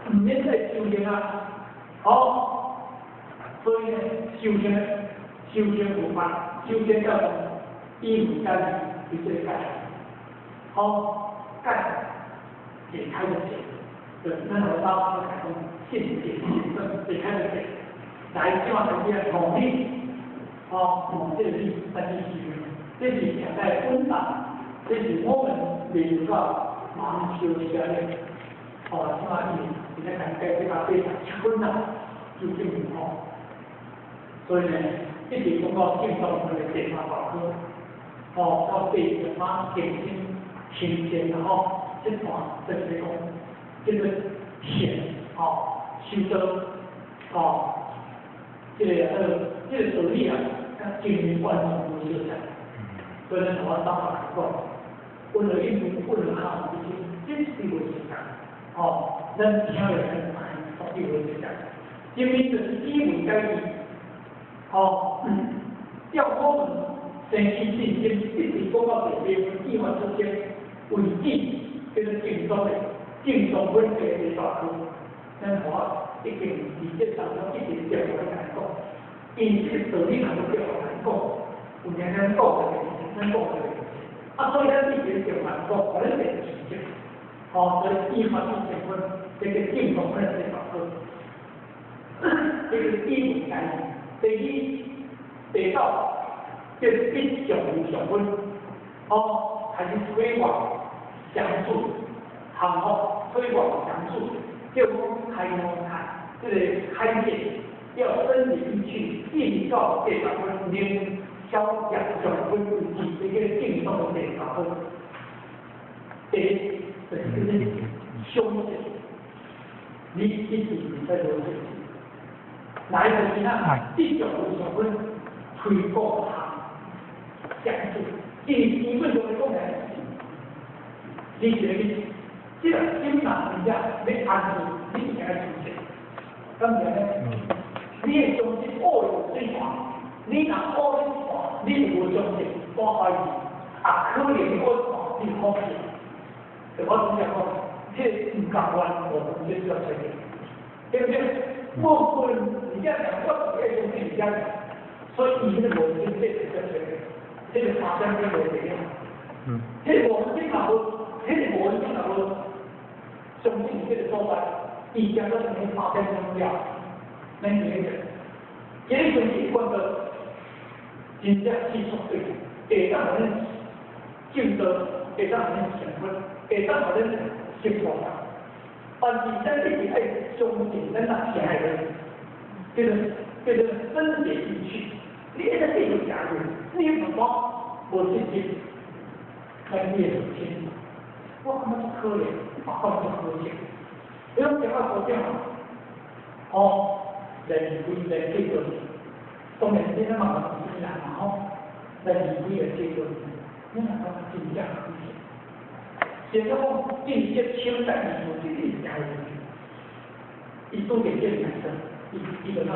毋免再修行啊，好，所以呢，修行修行無法，修行叫做以為家己去做解，好，解解開的解，就是咱老早講信解信解開的解，來這款東西努力，好，用這個力來去修，這是現在穩當，這是我們未有到盲修瞎練，哦，這款伊。現在講解這個87分啦，就證明吼，所以呢，一直講到正宗的第三大科，吼，到第四馬更新新鮮的吼，這段就是講這個善吼，修道吼，這個叫做這個道理啊，真完全無相仝。所以咱頭仔當來講，阮就因為阮就考這是無相仝。吼，咱聽了咱知，絕對無相仝。因為就是以文解義，吼，照我們生起信心，一直講到第八分，意發出生為止，叫做正宗的正宗本地的大科。咱我已經佇這當中一直照我來講，因這個道理若要照我來講，有影咱講的，咱講的，啊，所以咱一直照來講，予咱會記住。吼，所以意發出生分，這個正宗本地大科。這個以文解義，第二、第九，叫一上無上分，哦，開始推廣相助，項目推廣相助，叫講開門開，這個開業要深入去，進到第十分，能消業上分為止，這個正宗的第十分。第一，就是叫做相信，你一定會使做這個。來就是哪，這種有上分推廣行相助，因為基本上來講呢，你這個這個心若真正欲安住，你一定愛相信。敢毋是按呢？你會相信烏有水泉，你若烏咧看，你就無相信，我懷疑，啊，可能我看你放棄。就我拄才講，彼個毋共願，無分這叫出對不對？無分，你這樣講，我會相信你這樣，所以伊彼個無分這就叫出這個發展變無這樣。彼個無分這嘛無，彼個無分這嘛無，相信這個所在，伊將個什麼發展中了，咱就那個，這個就是關到真正技術對，會當予咱證道，會當予咱成佛，會當予咱生活。但是咱一定愛相信，咱若聽的，叫做叫做深解進去。你一直繼續下去，你如果無信心，那你會清。我感覺足可憐，我感覺足可惜。你攏聽我所講，哦，人為來結果，當然你那嘛是人嘛吼，人為來結果，你若感覺真正可惜。現在講間接清代藝術，這個是真有趣。伊拄著這個男生，伊伊就哪，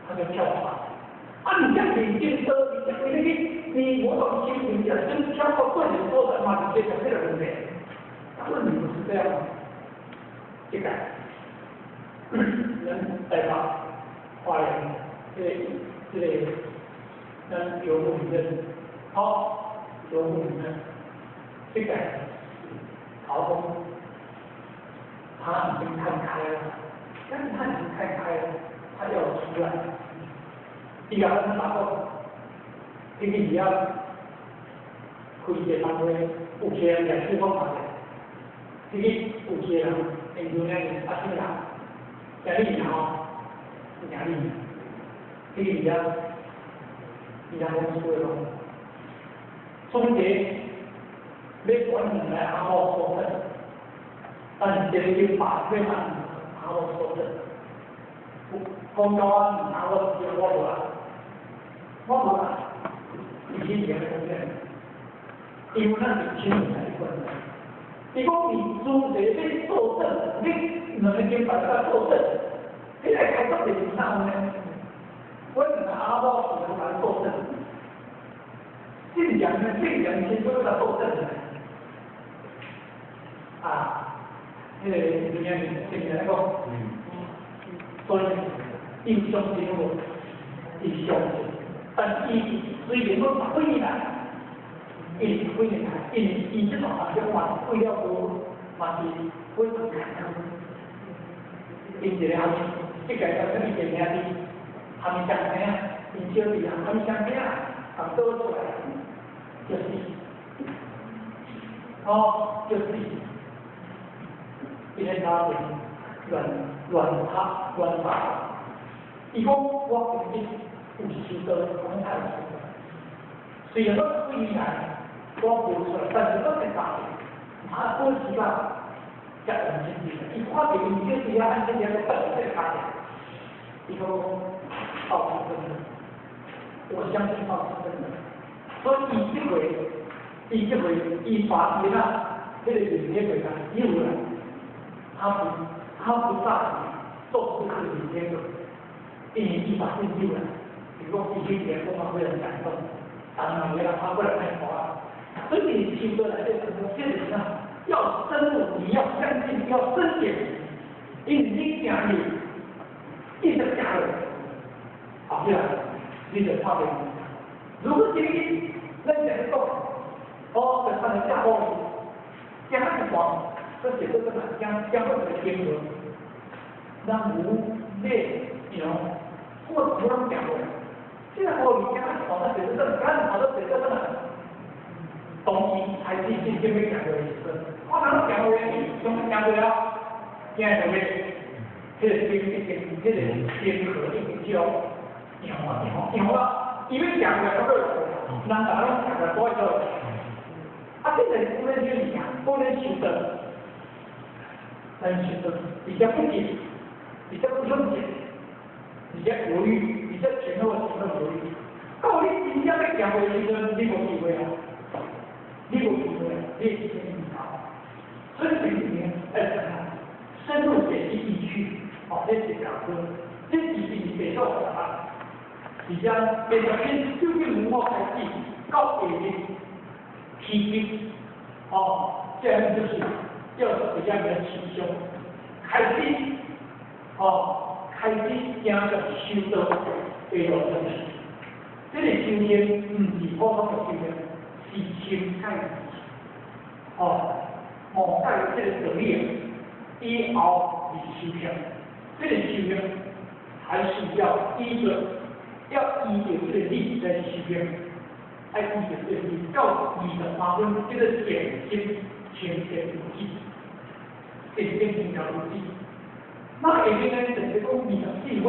他就跳槽。啊，你這認真多，你這為你你我講清你這真跳到對的所在嘛，就解決這個問題。問題不是這樣，這個咱台北花蓮這個這個咱游牧人，好，游牧人，這個曹公，他已經看開了，但是他已經看開了，他要出來。伊共阮爸講，你去遐開一個單位，有一個人舉手講者，你去有一個人，研究咧啊，啥物人？聽你吼，聽你，你去遐，伊人公司的咯，總結欲管兩个阿某所在，但是一個禮拜欲按阿某所在，講到我阿某我無愛，我無愛，伊去啥物講因為咱是親人來關係。伊講你主題欲作證，你兩个禮拜才作證，你來開作就是哪有呢？我兩个阿某是來作證，正常呢，正常親屬來作證的。啊，彼個明明來講，所以伊相信無？伊相信，但伊雖然講十幾年來，伊十幾年來，因為伊這段當中嘛是為了無，嘛是非常坎坷。𪜶一個後生，這個叫啥物一個兄弟，含伊相聽，𪜶小弟含伊相聽，共倒出來，就是，哦，就是，伊咧家庭亂亂拍亂打，伊講我曾經有受到講太有受到，雖然講幾年來我無出來，但是我會發現，啊，過時間才完全對，伊看著𪜶小弟啊，按這個倒這個家庭，伊講到處分，我相信道是真的。所以伊這回，伊這回，伊把伊那這個認天鬼他救了，他不大重視這個認天鬼，因為伊把伊救了，如果伊去結婚嘛，會很感動，當然為了他過來太好啊。所以你修得來這個這個什麼？要深入，你要相信，要深解，因為你行入，一直行落，後壁你就差別。如果今日咱講講，哦，就看你下雨，行一半，這是做什麼？行行到一個天河，咱牛馬羊，我無人行過。這個雨行一半，那就是這，趕跑到這個什麼？當伊開始真正欲行落的時陣，我通行落去，想行落了，行落去，彼個冰已經，彼個冰河已經少，溶啊溶溶啊，伊欲行過來，閣落，人逐个攏行來過去。啊，這個不能去行，不能修得，咱修得比較不緊，比較不用緊，比較猶豫，比較前後前後猶豫。到你真正欲行過的時陣，你無機會啊！你無機會，你會先唔頭。所以這邊愛怎樣？深入解析意趣，哦，這是講說，這是是第數十啊。而且第十篇究竟如何開始到下面起經，哦，這樣就是要比較的起凶，開始，哦，開始行到修道的路程。這個修行毋是普通的修行，是深解哦，悟解這個道理，以後是修行。這個修行還是要依着，要依著這個理來修行，愛依著這個理到23分，這個見心清澈如水，見心清澈如水。那下面呢，就是講24分，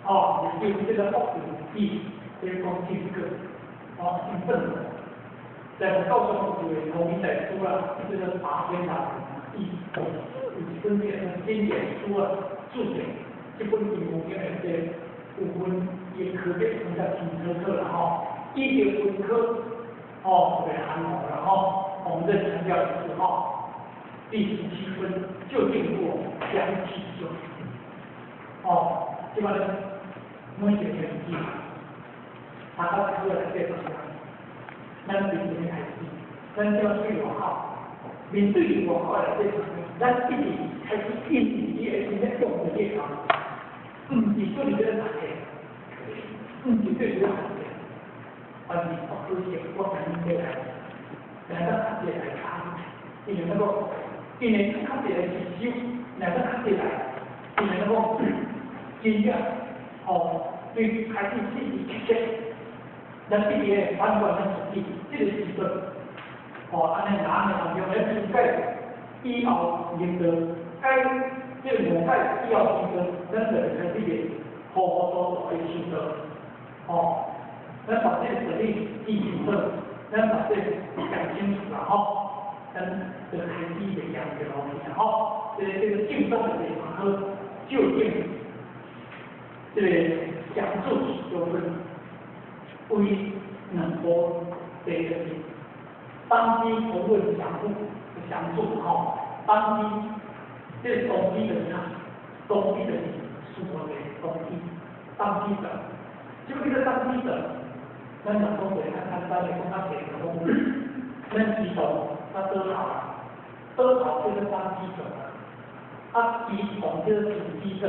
哦，就是這個福字，這個講經過，哦，經本。在告訴各位同一代書啦，這個八天大伊有一本這個經典書啊，注解，這本伊有經的這有分伊科別分較清楚楚啦吼，伊就分科，哦，特別含糊啦吼，我們再強調一次吼，第17分究竟果將起修，哦，這個呢，每一個天氣，他到課來這個。咱從這邊開始，咱這對外口，面對外口來說，咱一直開始印你的心咧用這個，毋是對這個大家，毋是對這個大家，而是我可惜我趕緊過來，來到較濟來看，因為那個，因為較濟來是修，來到較濟來，因為那個真正哦，對開始進行切切。咱一直咧反觀咱自己，這個時陣，哦，按呢難的當中咧分解以後入道，解這個誤解以後入道，咱就會開始個糊糊塗塗去修道，哦，咱把這個道理記清楚，咱把這個講清楚啦，吼，咱就開始就講這個東西啦，吼，這個正宗的地方究竟這個講注就分為兩波這個是當機同問詳注詳注吼，當機這個當機就是啥？當機就是事實的當機，當機者，這個叫做當機者。咱若講者較簡單的講較濟就講，咱知道啊倒頭，倒頭叫做當機者，啊機動叫做時機者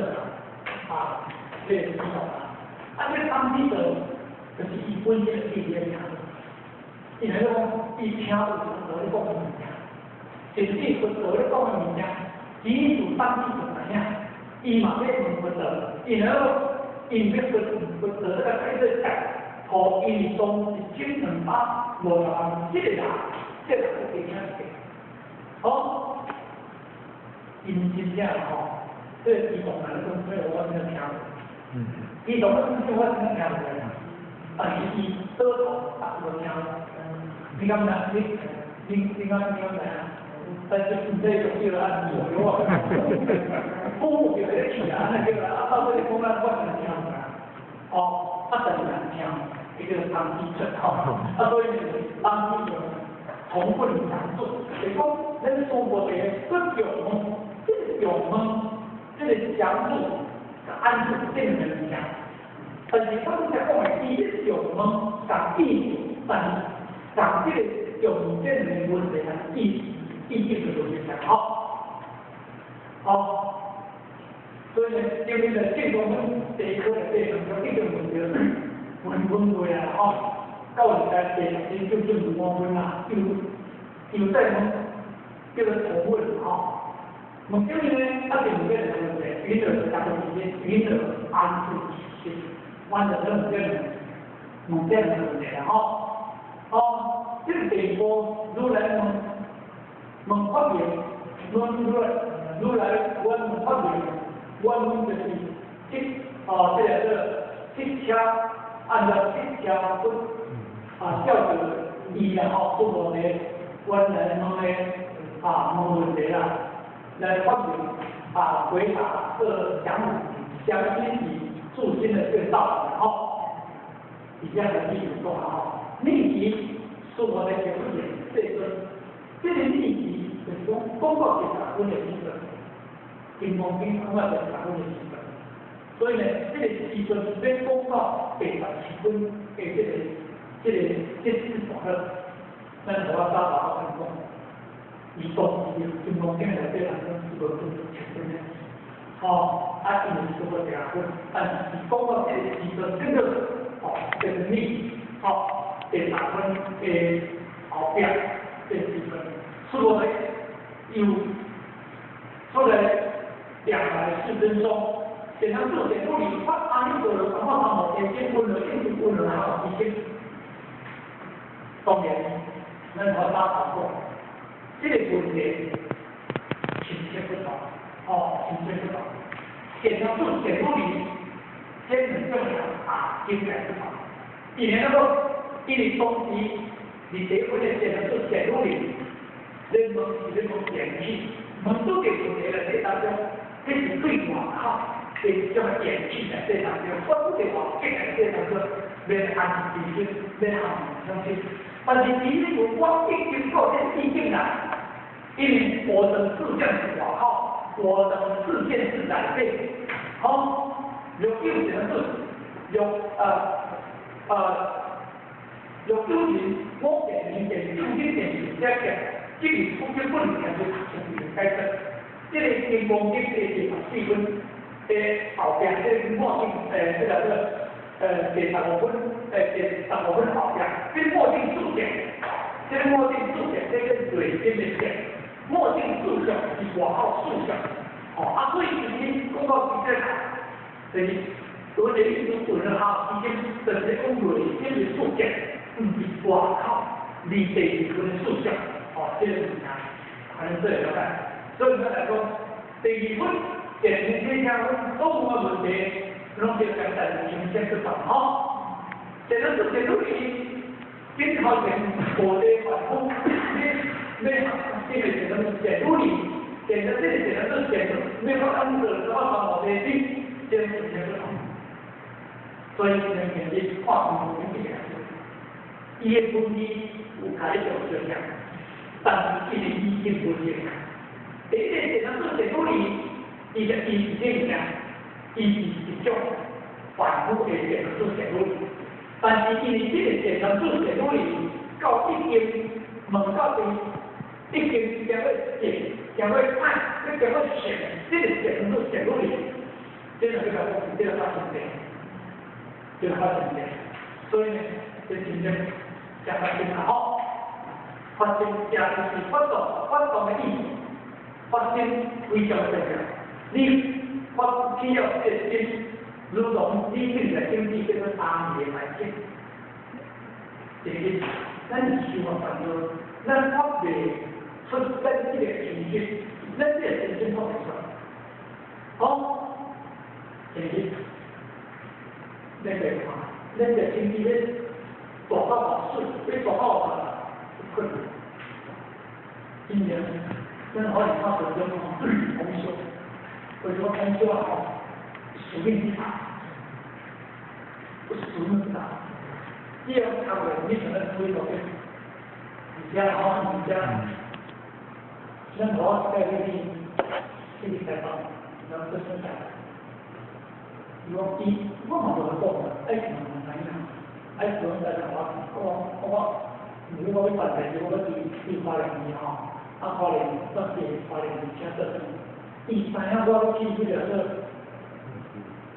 啊，這個機動啊，啊這個當機者就是伊本身的地咧聽，伊來講，伊聽有佛陀咧講的物件，甚至佛陀咧講的物件，只是當機就知影，伊嘛欲問佛陀，伊來講，因欲佛佛陀咧共解釋。哦，因為當1250萬，這個人，這個人會聽一個，哦，因真正吼，這個伊當來講，所以我真正聽，伊當來講，我真正聽無來，但是伊倒頭逐個聽，你敢知？你敢知影？但是毋知就叫按钮我，講就咧去啊，按呢叫啊，到底講咱我真聽無來，哦。啊，但是難聽，伊叫做當機出吼，啊，所以當機就重問詳述，就是講咱須菩提閣重問，這個重問，這個詳述、安住這兩個物件。但是我拄才講的，伊咧重問共意思，但是共這個重點的問題，意意境就無相吼。好，所以呢，因為呢，正講阮地科內底，就一定問著問問過啊，吼，到現在第十分就進入五分啦，又又再問，叫做重問吼。問啥物呢？啊，就問這個問題，雲何大家時間，雲何安住其心，完全攏問這個問這個問題啦，吼。哦，這個第二步，如來問問法名，問如來如來問法名，原文就是釋哦，這個叫釋迦，按照釋迦佛啊，照著伊啦吼，須菩提原來問的啊問問題啦，來發明啊回答這講詳細以住心的這個道理吼，以下的例子講吼，立即須菩提就不言世尊，這個立即就是講講到第十分的時陣，金剛經講到第十分的時陣，所以呢，這個時陣欲講到第十七分的這個這四大樂，咱無法早頭講，伊當時金剛經內底人講是無分七分的，吼，啊，因為是無第分，但是伊講到這個時陣，叫做哦，這個立，吼，第十分的後壁這個時陣，須菩提又出來兩來世尊說，善男子善女人發阿彌陀佛，三摩地經，問了應問了好已經，當然，咱無法講，這個問題親切不同，哦，親切不同。善男子善女人，這兩種人啊，境界不同。因為那個，因為當時佇第一分的善男子善女人，咧問是咧問緣起，問拄個問題內底當中，這是對外口的這種緣起內底當中，發出的外境內底當中，免安住心，免含相信。但是第一步，我已經過這意境啦，因為我等四見是外口，我等四見是內底，好，若有什麼若若有人我見面見眾生見是這個，這是不根本就解釋。這個金剛經第十四分的後壁，這個末定這個第十五分，第十五分後壁，這個末定注解，這個末定注解，這個內心的見，末定注解是外口注解，哦，啊，所以今天講到這個，就是我這意思問了哈，已經就是講內心的注解，毋是外口離第二分的注解，哦，這個物件，可能這個了解。所以咱來講，第二分電視聽所有的問題，攏是簡單清晰不同吼。這個是電腦裡，鏡頭前無地凡夫，你你這個是什麼電腦裡，電腦這個電腦是電腦，你發安個什麼三無地心，這個是不同。所以兩邊你看不明這個，伊的問題有開做商量，但是伊的意見不一樣。第一個電腦做電腦裡，伊就伊是這樣，伊是一種凡夫的電腦做電腦裡，但是因為這個電腦做電腦裡，到已經問到伊，已經將要見，將要愛，要將要成，這個電腦做電腦裡，這個叫做這個發生的，這個發生的，所以呢，這真正講得真好，發生正就是發動，發動的意思。發心非常重要，你發起了這個心，如同你現在經濟叫做當年來講，第一，咱是想法煩惱，咱發袂出咱這個情緒，咱這個情緒發袂出來。好，第一，咱來看，咱這經濟咧大到偌水，咧大到偌困難，今年。咱可能看到種同修，為什麼同修啊？吼，使命大。有损啥？你要读的，你想要推落去，而且吼，而且，咱我带你去台北，咱做啥代？伊讲伊，我嘛无讲，爱听嘛知影，爱讲在台湾，我我如果我要办代志，我要去花莲去吼，啊花莲算是花莲请做。伊知影我要去彼个做，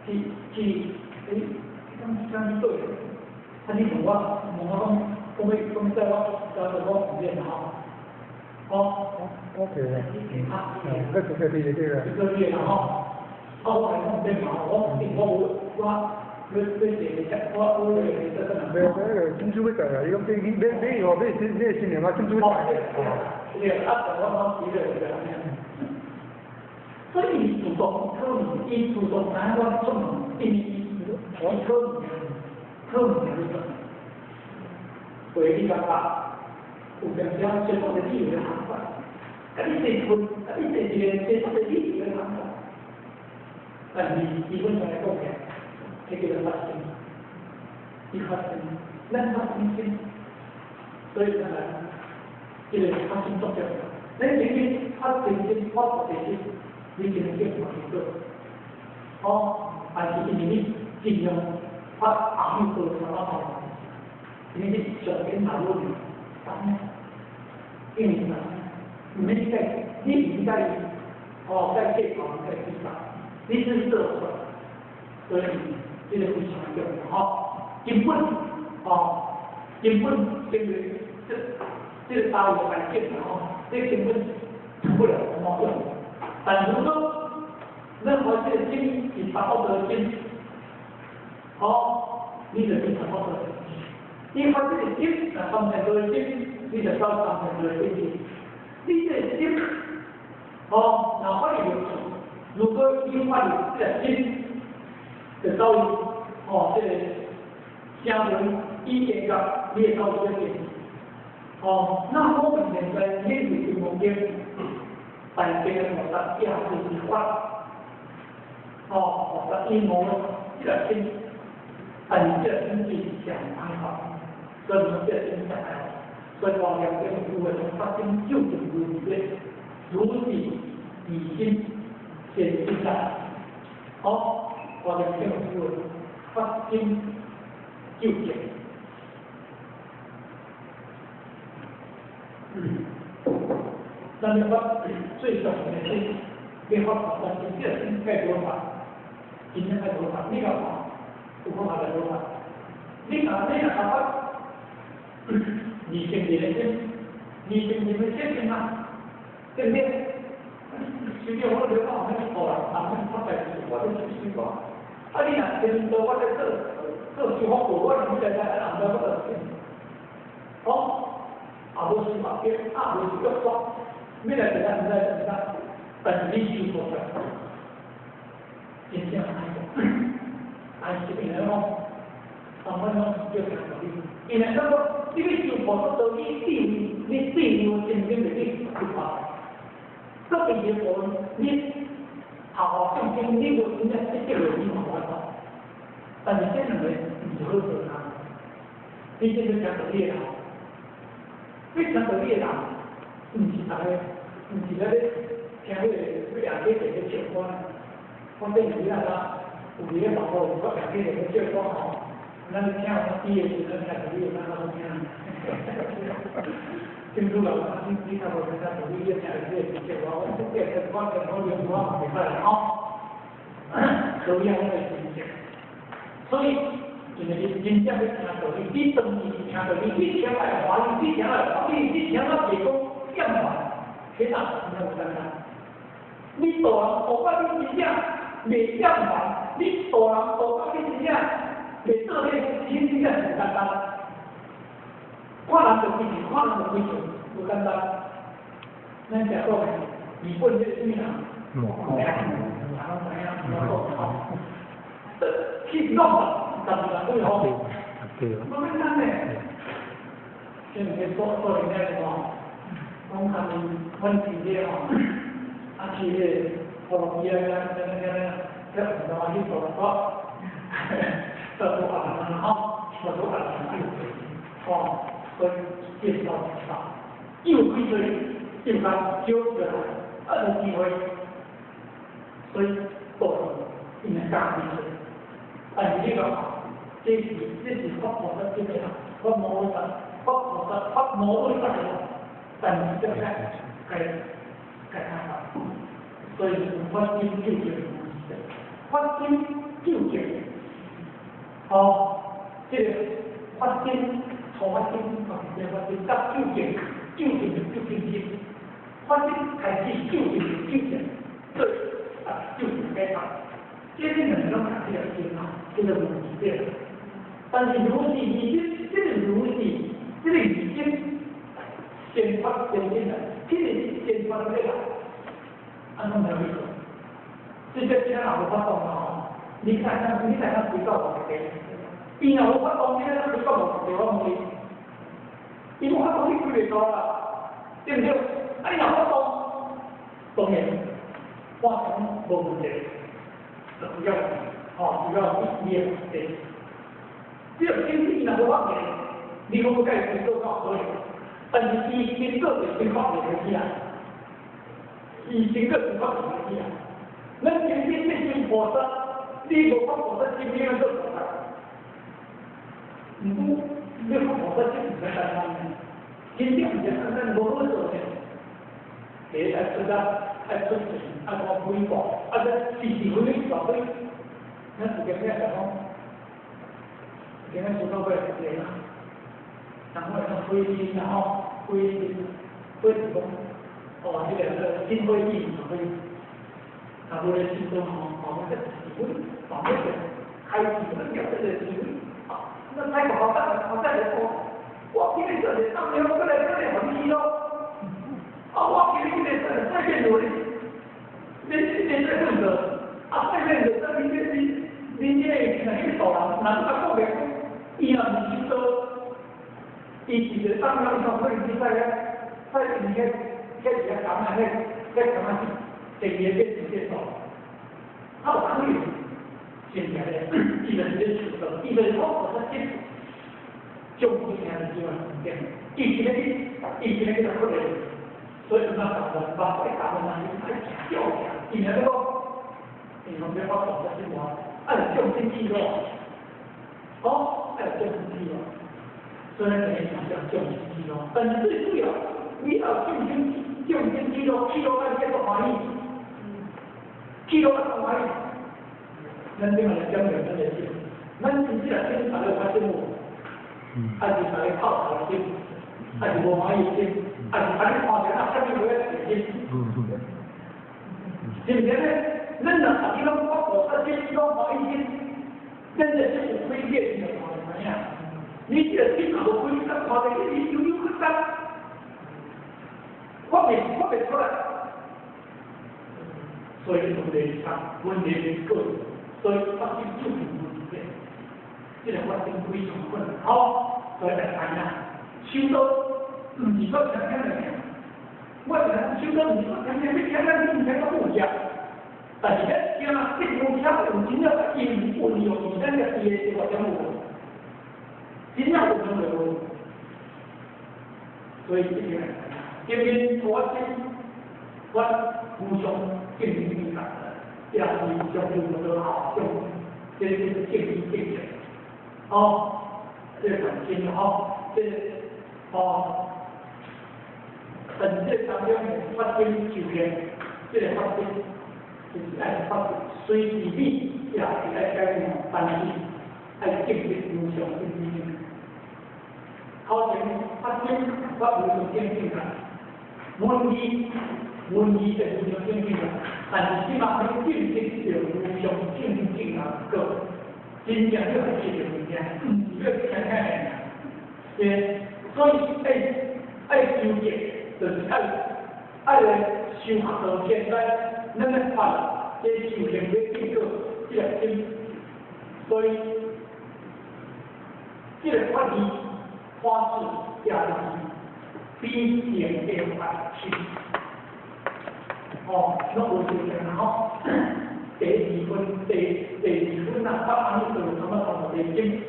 去去，欸，讲讲去佗？啊！你问我，问我讲，讲欲讲欲载我，载我毋免吼，哦。
OK，嗯，那个可以这个。
这个月吼，啊，我来讲免嘛，我因我无我要要坐车，我我要坐车。
没有，那个珍珠要载啊，伊讲买买买哦，买新买新娘啊，珍珠载。
对，啊，我讲这个这个。所以伊主动可能，伊主动知影我出门，因为伊伊讨物件，讨物件去出。话你感觉有当时啊，接触的理由咧想法，啊你坐困，啊你坐一个接触的理由咧想法，但是基本上來講起來，這叫做發心，伊發心，咱發心心，所以咱來，這個發心足重要。咱曾經發真心發菩提心，你就能見到結果。哦，但是因為你盡量發阿彌陀佛啊，因為你上緊頭路，因為啥？毋免該，你毋該哦，該計較，該計較，你是做出來，所以這個非常重要吼。根本哦，根本因為這個大有環境吼，這根本成不了矛盾。但如果任何這個心是達不到心，哦，你就變成不到。你發這個心，若三千多心，你就到三千多心去。你這個心，哦，若發入去，如果你發入這個心，就到哦，這個聲聞語見覺，你會到這個境。哦，那我們現在念的金剛經，大乘菩薩也是發，哦，菩薩伊無這個心，但是這個心是上歹法，所以講這個心上歹法，所以華嚴經有話講發心究竟如是，如是以心現心在。好，華嚴經有話發心究竟。咱要發最重要的是，要發菩薩心，這個心該多法，真正該多法，你講有法來多法，你若發二乘二的心，二乘二的心啊，對不對？實際我了解，我錯啦，人們發代志，我咧修法。啊，你若先做，我咧做做修法無，我唔知影，人知我就信。哦，也無修法經，也無修法法，咩來一個毋知毋知，但是你修出來，真正愛愛是因為講，上班攏是叫聽道理，因為感覺你欲修菩薩道，你智慧，你智慧真正就去去發。這邊的部分，你學學正經，你無真正得到你嘛無法度。但是這兩個毋是好做工，你這個聽道理的人，你聽道理的人，毋是逐個，毋是咧聽彼個欲後底坐咧笑我，反正是你若有佇咧網路，我後底坐咧笑我吼，咱聽有知的時陣聽道理，咱攏聽。清楚啦，你較無聽道理，你聽你會笑我，我這個我聽好用我嘛袂使吼。道理攏會真正，所以因為你真正欲聽道理，你當時聽道理，你聽來歡喜，你聽來歡喜，你聽到是講厭煩，彼當真正有簡單。你大人大到你真正袂厭煩，你大人大到你真正袂做彼個，你真正是簡單。看人就規矩，看人就規矩，無簡單。咱誠講的，日本這個啥物人？嗯，知影，知影，我講吼。去弄，但是人對吼，無簡單呢。先毋是做做恁遐個吼，講他們阮去這吼，啊去彼個陀羅尼啊，遐遐遐遐，遐毋知去陀羅國，这都阿难吼，这都阿难有罪，哦，所以见到知道，有几岁，有较少就啊无机会，所以多应该加几岁。但是你讲，這是發菩薩這個發摩薩，發菩薩發摩薩的，但是這個該該看法，所以發心究竟，發心究竟，哦，這個發心初發心，啊，這發心到究竟，究竟就究竟心，發心開始究竟究竟，對，啊，究竟解脫。這個兩個攏共這個心啊，這個無異對。但是如是已經，這個如是，這個已經先發先進來，這個先發的啦，按怎沒有意思？這個車若無發動吼，你看看，你看看開到目的地，伊若無發動，你看開到目的地，我問你，伊無發動，你開袂到啦，對毋對？啊，你若發動，當然，我講無問題。主要，吼，主要你的目的。這個經濟若無發現，你講要改做到可能，但是伊經過就先發現去啊，伊經過就發現去啊。咱真正變成菩薩，你無發菩薩心，你欲做菩薩？毋過你發菩薩心毋簡單，真正毋是簡單，無好做的。第一愛出力，愛出錢，愛講回報，啊，這時時分分大堆，咱有個咩講？今日做到尾是啦，然後會灰心，然後灰心，灰是講，哦，這個心灰意冷灰，啊，無咧心中吼，哦，這是灰，哦，那個開始那個這個是灰，啊，那太個好等，好等來講，我今日做者當年我過來過來予你去咯，啊，我今日今日做者再變落去，你你這個做，啊，再變落，你這你你這個若去大人，人較講袂。伊若毋是做，伊是一個當了，伊講可能去使遐，使因遐遐是遐感啊，遐遐感啊是第二個變成變數，他有可能，真正咧，伊就是咧受到，伊就是講我說這種物件是這樣點，伊是咧去，伊是咧去可能，所以咱講人把這講的人愛叫起，伊若咧講，伊講要發動這什麼，愛重心記錄，哦。愛有重心記錄，所以咱第一講重心記錄，但是最主要，你要重心重心記錄，記錄咱叫做歡喜，記錄咱歡喜。咱頂下來講著咱的心，咱真正心大家有發現無？還是大家泡茶的心，還是無歡喜的心，還是大家看著啊，啥物話的心？是毋是呢？咱若大家攏發菩薩心，攏歡喜心，咱這是有虧欠的。你這個心若無虧，啊，看著你悠悠去等，發袂出來，所以問題是啥？問題是個，所以發生就是問題，這個發生非常困難。好，所以來看啦，修道毋是說聽聽就聽，我是講修道毋是說聽聽，你聽聽你毋聽個有食，但是咧聽啊，這有聽有真正應運用佇咱家己的生活中有。真正有用就無，所以這個這邊我先我無常正義正覺，也是無常就無好，這這是正義正覺。哦，這個關鍵吼，這個哦，但是這當中發展就業，這個發展就是愛發展隨時你也是愛改變但是愛正義無常正義。頭前發展發無常正正覺，文字文字就無常正正覺，但是這馬你正正著無常正正覺個，真正要記著物件，毋是要聽聽的。所以愛愛修行，就是愛愛來修學到現在，咱咧發這修行要經過這個心，所以這個發字發字也是比定的發心。哦，攏無修行吼。第二分、第二分啊，北安尼做什麼同第經，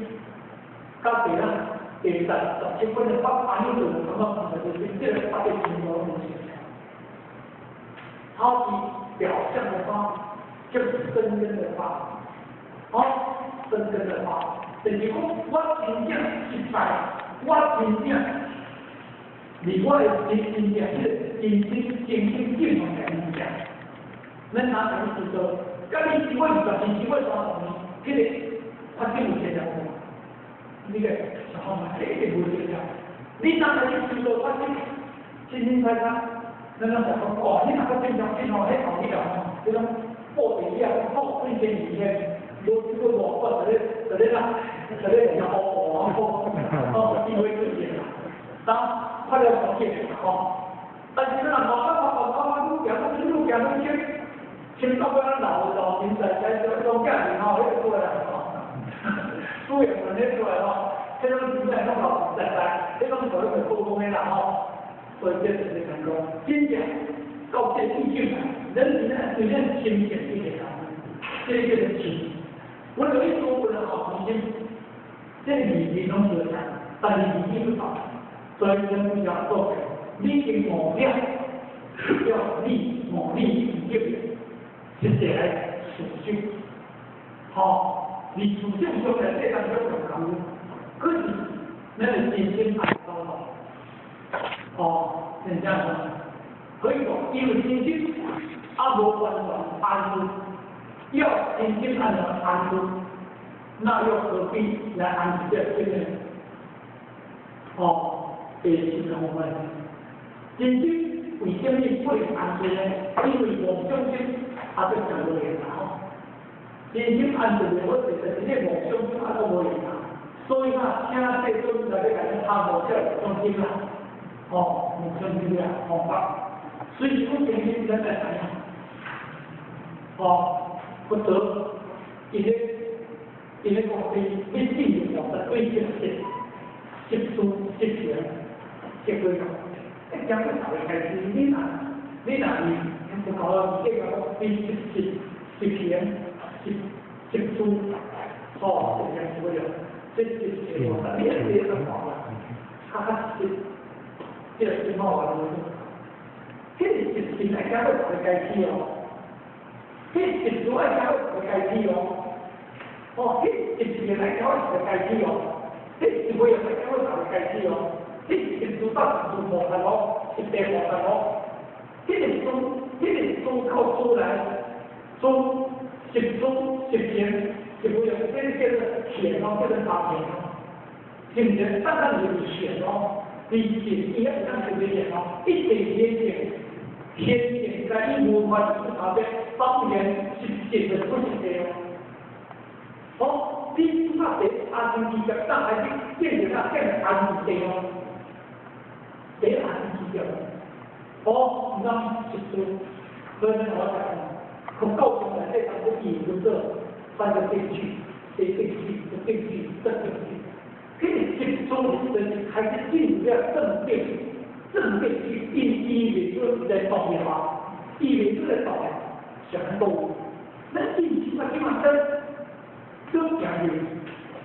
到第啦第十七分的北安尼做什麼同第經，這個八個全部攏是。它是表象的花，就是生根的花，哦，生根的花，就是講我真正失敗，我真正，離我的真真正這個真心真心正的物件，咱哪會知道？甲你超過20年，超過30年，彼個發展有差無？你個想看覓，一定無差。你哪會知道發展清清楚楚？咱攏想講，哦，你若閣正常正常，彼後日哦，彼種布地啊，透水天氣咧，無這個外國在咧啦，在咧紅紅紅，哦，機會出現啦。當發了條件吼，但是咱若慢慢慢慢慢慢愈行愈愈行愈深，深到尾咱老老現在在這種囝兒吼，彼個出來吼，主要問題出來吼，彼種真正攏老實在，彼種屬於普通的人吼。所以這就是講講，真正到這意境來，人是對咱親切一個人，這個叫做親。我就一說為了好心，這個字字攏相同，但是字義不同，所以咱不要做你經磨了，叫你磨礪以後，實際來事實，吼，你事實上來這當中有可是咱的真心愛到咯。哦，是這樣子。所以講，因為真心啊無完全安住，要真心安怎安住，那又何必來安住這個呢？哦，這是我們真心為什麼不能安住呢？因為妄想心啊，這真無閒啦吼。真心安住的，我就是這個妄想心啊，都無閒啦。所以啊，請世尊來欲共咱拍無這個妄想心啦。哦，妄想心啊，方法。所以講真心咱來知影。哦，不得，伊咧講伊進入了對境是十事十行十幾個，一講到頭開始，你若是不搞了，這個講你十十十行十十事，哦，這樣子了，這十十行，你一個講啦，較較實，這個真好玩。這個十行愛講到頭開始哦。彼十事愛講到開始哦，哦，彼十行愛講到開始哦，彼十位愛講到開始哦，彼十事到十事菩薩哦，十地菩薩哦，彼個事靠出來，做十事十行十位，這個叫做顯哦，叫做大顯哦，是毋是？單單就是顯哦，你是伊會當成為顯哦，一定顯現，顯現在伊無法差別。當然是實的不是的哦。哦，你那第阿僧祇劫，當還是變成啊變成阿僧祇哦，第阿僧祇劫。哦，那是說，所以我講，佛教中來這當中伊叫做三個定聚，第定聚、不定聚、正定聚。彼個集中就是開始進入了正定，正定聚因伊未出來動的話，伊未出來動的。上多，咱進前啊，起碼咱都行入，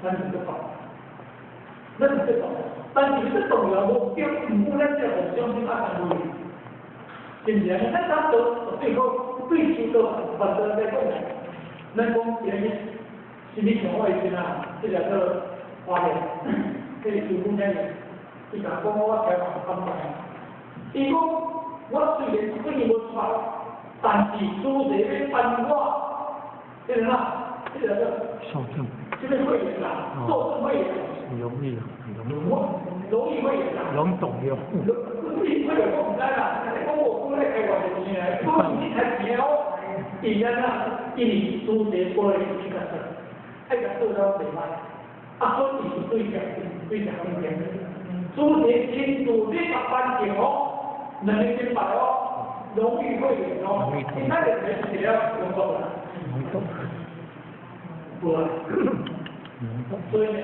咱就得動，咱就得動。但是這動搖無變，毋過咱這個妄想心啊，真無，是毋是？咱咱都最好對修道反正來講，咱講今日心理上我的時陣啊，這個叫花蓮，這個師傅呢，伊甲講我聽嘛感動。伊講我雖然雖然無出來，但是主持欲頒我，這個哪？這個叫
受證，
這個會員啦，受證會員。
容易，容易。
容易會員啦。
容懂用。
容易會員我毋知啦，講我講咧開偌濟錢來，講你開錢哦。伊安怎？因為主持過來去甲做，愛共做了袂歹。啊，所以是對象，對象物件。主持親自咧共頒獎哦，兩個金牌哦，榮譽會員哦，伊那個錢是了工作啦。無啊。所以呢，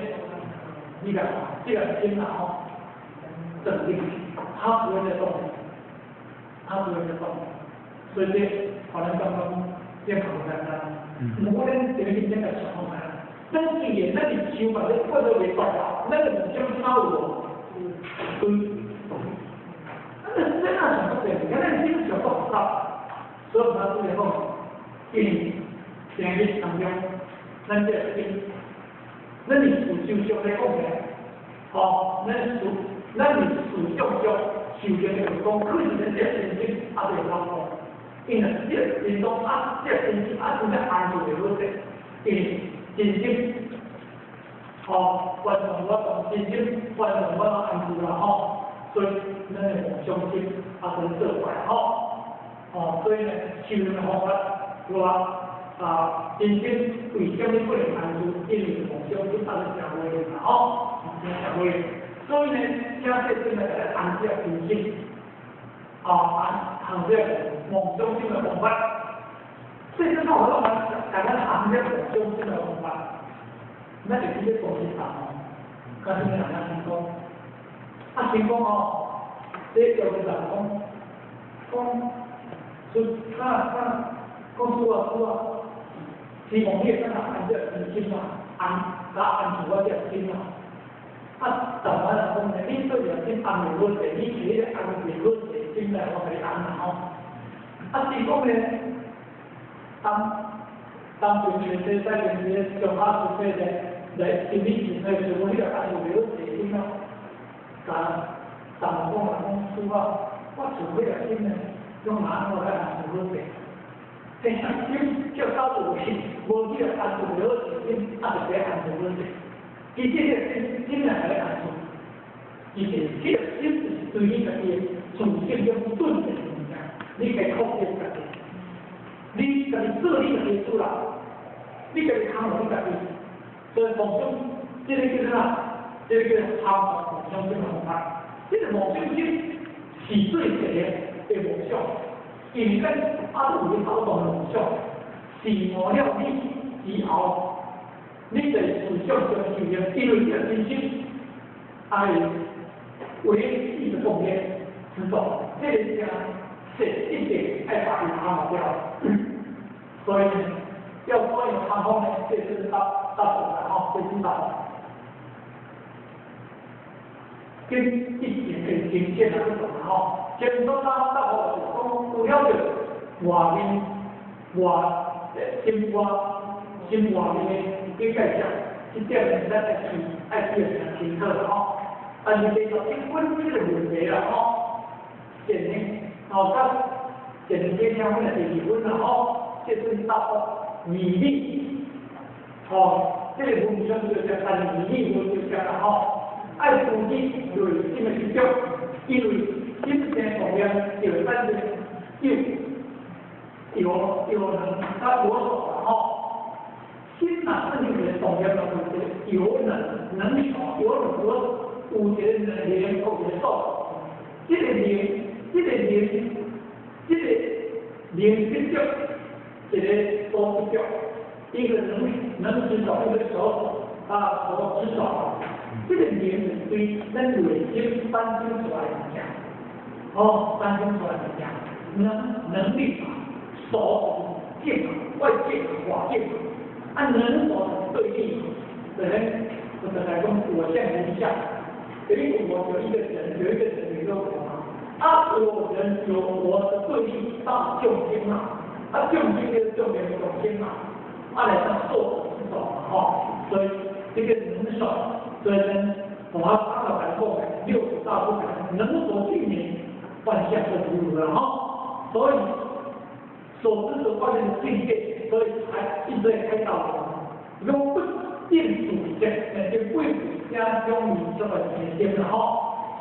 你看，這個心啊吼，鎮定，他不會再動，他不會再動。所以這，可能剛剛這這無簡單。毋過咱這個這個想法，咱既然咱是想法咧，我都袂動啊，咱就夢想啥有無？對。咱這哪想不對？咱心想不到，所以咱這個講，因為今日當中，咱這個心，咱是思想上來講的，吼，咱是思想上受着就是講，可是咱這個心境還袂老講。因為這個心中啊，這個心境啊，真正安住會好勢，因為真心，吼，觀眾我講真心，觀眾我安住啦吼，所以咱的夢想心啊，就做壞吼，哦，所以呢，修煉的方法，我啊，真心為啥物不能安住？因為夢想心啊，是誠無用啦吼，誠無用。所以呢，請這陣來安這個真心，啊，安行這個夢想心的方法。這陣我攏講，大家行這個夢想心的方法，咱就直接講是啥吼？較啥物人啊先講？啊先講吼，這叫做人講，講說啊啊，講輸啊輸啊，希望你會當安這個真心嘛，安甲安住我這個心嘛。啊，台灣人講呢，你對著心安袂好勢，你摕彼個安袂好勢心來，我共你安啦吼。啊，是講呢，當當陣時在陣時上下出世咧，來心理治療師，我彼個安袂好勢心咯。甲當講來講師啊，我做彼個心呢，用哪我來安袂好勢？這心叫搞無去，無彼個安袂好勢心，啊，就袂安袂好勢。其實這個心，心來來安住，其實這個心就是對你家己自性中頓的物件，你該控制家己，你家己做你家己主人，你家己扛你家己。所以夢想，這個叫啥？這個叫含夢想心的方法。這個夢想心是最濟的夢想，因為咱阿都有咧跑動的夢想，是悟了你以後，你在思想上修煉，因為這個真心愛為你的貢獻，知道這個正是一定愛把伊扛掉。所以要關於康方呢，這是大大部分吼，這是大部分。跟一點的經驗來講吼，前頭大大部分是講有了著外面外心外心外面的去介紹，這點呢咱愛記愛記得誠清楚吼。但是第11分這個問題啦吼，前呢吼，甲前幾天阮第二分啦吼，這陣答覆義理，吼，這個文章就叫但義理文就叫啦吼。愛注意內心的執著，因為心生動念就會產生有有有能甲有所吼。心若產生一個動念，就有能能所有能有有一個能力，有一個所。這個能，這個能，這個能執著，一個所執著，一個能能執著，一個所啊所執著。這個能是對咱內心產生出來的物件，哦，產生出來的物件，能能力所境外境外境，啊能所對立，對咧，我就來講我相人相，等於我有一個人，有一個人有一個我嘛，啊有人有我的對立當眾生嘛，啊眾生就是眾生眾生嘛，啊來當受之所嘛，吼，所以這個能所。所以呢，我阿老來講，六祖大師講，能所境名，萬象都無有了吼。所以所知所觀的境界，所以才一直在開導我們。用不定主見，那就不相相離這麼前見了吼。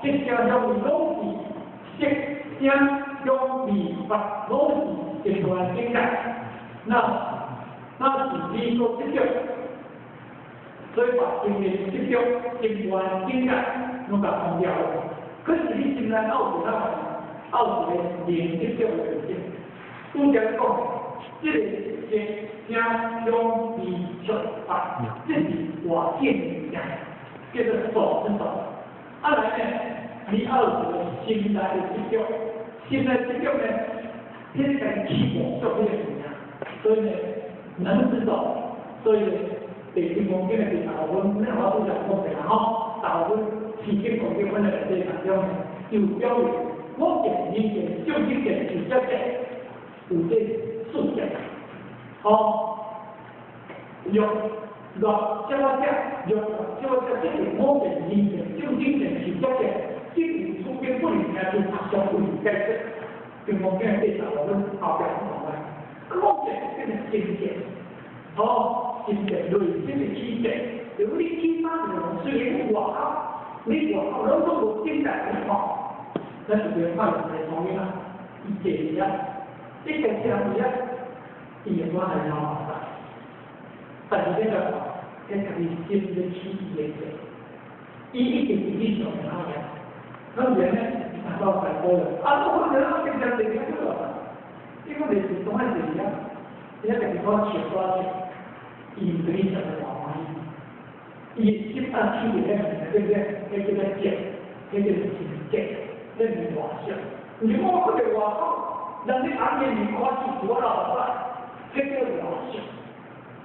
色聲香味攏是色聲香味觸，攏是一段境界。那是你所執著。所以把心的執著、心觀境界攏共放掉。可是你心內有一個，有一個連執著的環境。拄才講，這個色聲香味觸法，這是外境的物件，叫做所知所。啊來呢，你還有一個心內的執著，心內執著呢，彼個家己起夢想彼個物件，所以呢，能知道，所以地金刚经的第十五分，咱我拄才講過啦吼，十五分持經講經分的內底當中呢，就表明五見、二見、正知見、自覺見，有這四見，吼，欲樂少者，欲樂少者，這是五見、二見、正知見、自覺見，這是出經不離聽，就相對解釋。金剛經第十五分後壁講來，啊，五見變成心見，吼，心見內心的起見，如果你起啥物雖然外口，你外口攏總無境界去看，咱就袂看到一個創意啊，伊坐佇遐，一個車佇遐，伊會我來流目屎，但是你來看，彼家己心咧起伊的見，伊一定是去上面好嘅，咱人呢？到大埔了，啊，我可能我平常坐去了，你講袂是總愛坐遐，伊遐家己講笑多笑，伊毋對你食得偌歡喜，伊心啊起佇咧物件，對不對？彼叫做見，彼叫做心見，彼毋是外相。毋是講我看著外口，人咧暗暝面看我是我流目屎，彼叫外相。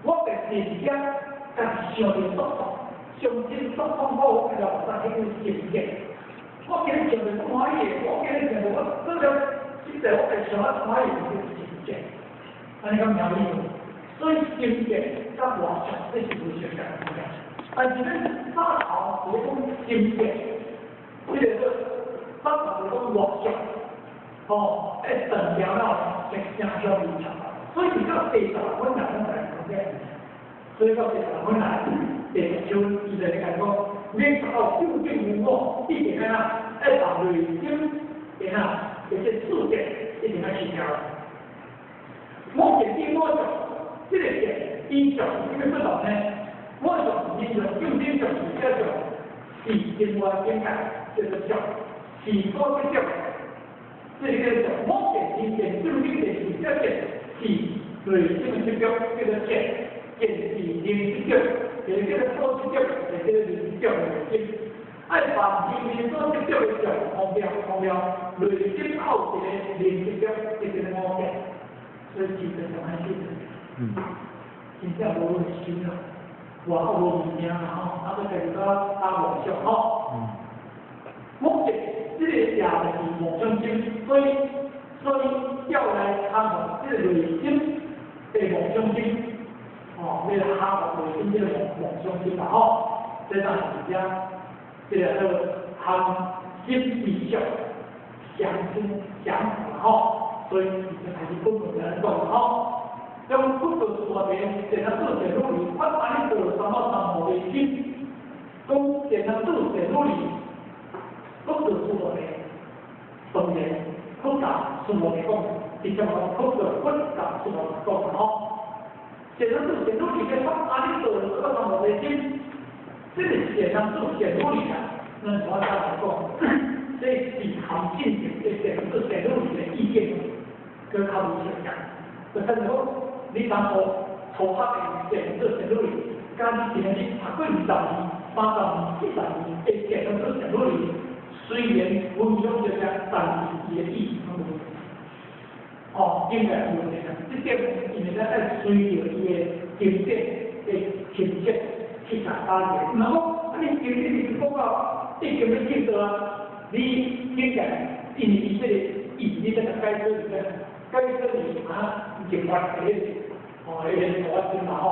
我伫坐佇遐，家己想著足痛，傷心足痛苦，我流目屎，彼叫心見。我今日想著足歡喜的，我今日想著我做了，實際我會想啊歡喜，就是心見，按呢敢明意無？所以心見佮外相這是無相共物件。但是咱早頭是咧講心見，這個做早頭是講外相，吼，會斷掉了，會相相離場。所以是到第十分來，咱才講這個。所以到第十分來，第十章伊就咧講。你達到究竟無我，一定按怎？愛把內心會怎？這些四見一定愛去掉。五見比五相，這個見與相有啥物不同呢？五相是因相，究竟相是叫做是另外境界，叫做相，是所得相。這個叫做五見、二見、正知見、自覺見，是內心的執著，叫做見，見是認執著。一個叫做所執著，一個叫做認執著的內心，愛把認認所執著的相放掉，放掉，內心後一個認執著，這個五見，所以其實上愛修。真正無論心啊，外口無物件啦吼，啊，閣家己閣打妄想吼。目的這個也就是妄想心，所以調來參悟這個內心的妄想心。哦，你來哈內心這個妄想心啦吼，這當是遮，這個叫含心比較，相心相吼，所以已經開始本本來講吼，將不斷說的，善男子善女兒，發阿耨多羅三藐三菩提心，講善男子善女兒，不斷說的，當然佛教是無講，直接講佛教佛教是無講吼。善男子善女兒咧發阿耨多羅三藐三菩提心，這個善男子善女兒啊，咱我再來講，這是含進前這善男子善女兒的意見，閣較無相共。就親像講，你當初初學的善男子善女兒，佮你今日讀過20年、30年、40年的善男子善女兒，雖然分享著遮，但是伊的意義攏無共。哦，應該有這樣，這點因為咱愛隨著伊的經典的情節去共搭起。若講啊，你經典是講到已經欲見道啊，你應該因為伊這個意，你才共解說是啥？解說是啊，已經完成的，哦，迄個我真嘛吼，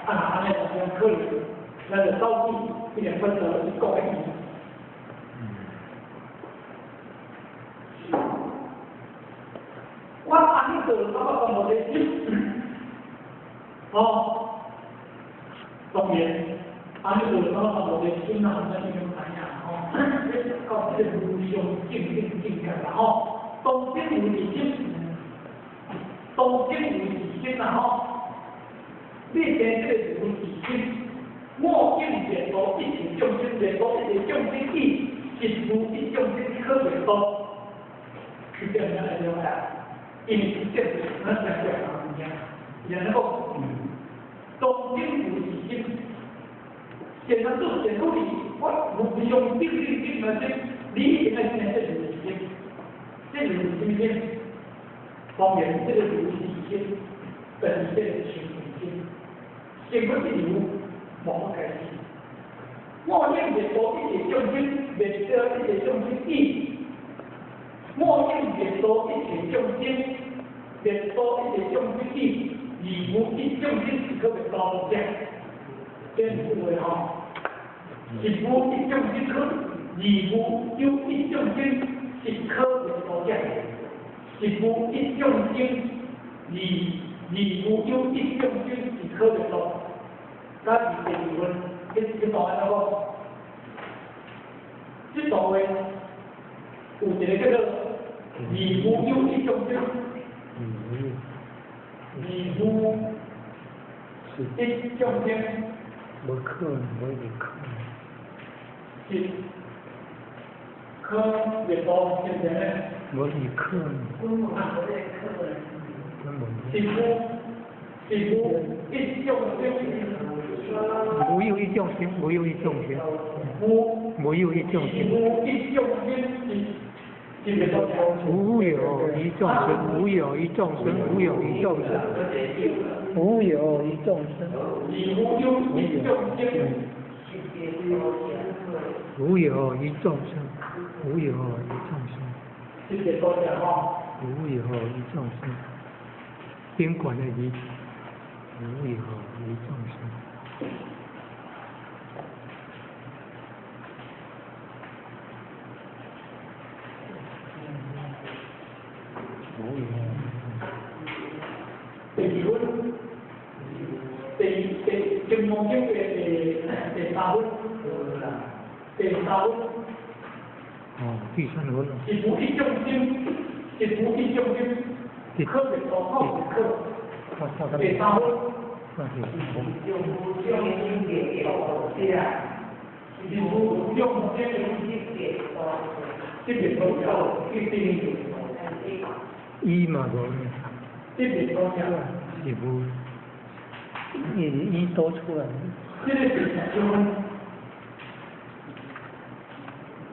啊，若按呢就這樣可能，咱就導致這個分得一個的意。我阿耨多羅三藐三菩提心，哦，當然，阿耨多羅三藐三菩提心啊，咱已經知影吼，這到這個無上正等正覺啦吼，當真有自心，當真有自心啦吼，你生這個無自心，莫見解脫一切眾生，解脫一切眾生意，是無一眾生可解脫，是這樣來了解。因為這個咱常常講物件，然後講，當真有自心，善男子善女兒，我無上正等正覺心，你一定愛生這個自心，這個是啥物心？當然，這個是自心，就是這個清淨心，成佛之由無法開始。末應滅度一切眾生，滅度一切眾生意。末應滅度一切眾生，滅度一切眾生意，而無一眾生是可滅度者。這是話吼，是無一眾生可，而無有一眾生是可滅度者。是無一眾生，而無有一眾生是可滅度。甲是第二分，彼段按怎講？這段話有一個叫做而無有一眾生，而無一眾生，
無可能，無一可能。
是可滅度，是毋是呢？
無一可能。
是無是無一眾生，
無有一眾生，無有一眾生，
無
無有一眾生，
無一眾生是滅度者。
無有一眾生，無有一眾生，無有一眾生，無有一眾生，
而無有一眾生，
無有一眾生，無有一眾生，
是滅度者吼。
無有一眾生，頂懸的字，無有一眾生。無有。
第二分，第第金剛經的第三分，第三分。
哦，第三分。
是無一眾生，是無一眾生，可滅度，可滅可。第三分。是無眾生，是滅度者，一定。
一嘛無呢？
是滅度者。
是無，一一多出來。
這個是十九分，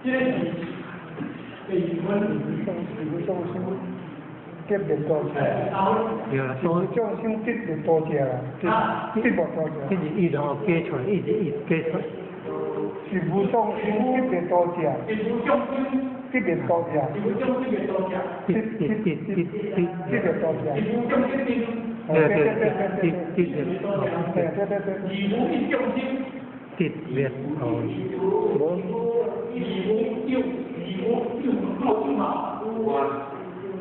這個是第二分。
是無眾生得滅度者，
對啦，
是無眾生得滅度者啦，得滅度者。
這是一然後加出來，一直一加出來。
是無眾生得滅度者，
是無眾生
得滅度者，
是無眾生滅度者，
得得得得得
得滅度者。
是無眾生得。
對對對對得
對對對對。
而無一眾生
得滅哦，無。
而無有，而無有，有嘛？而無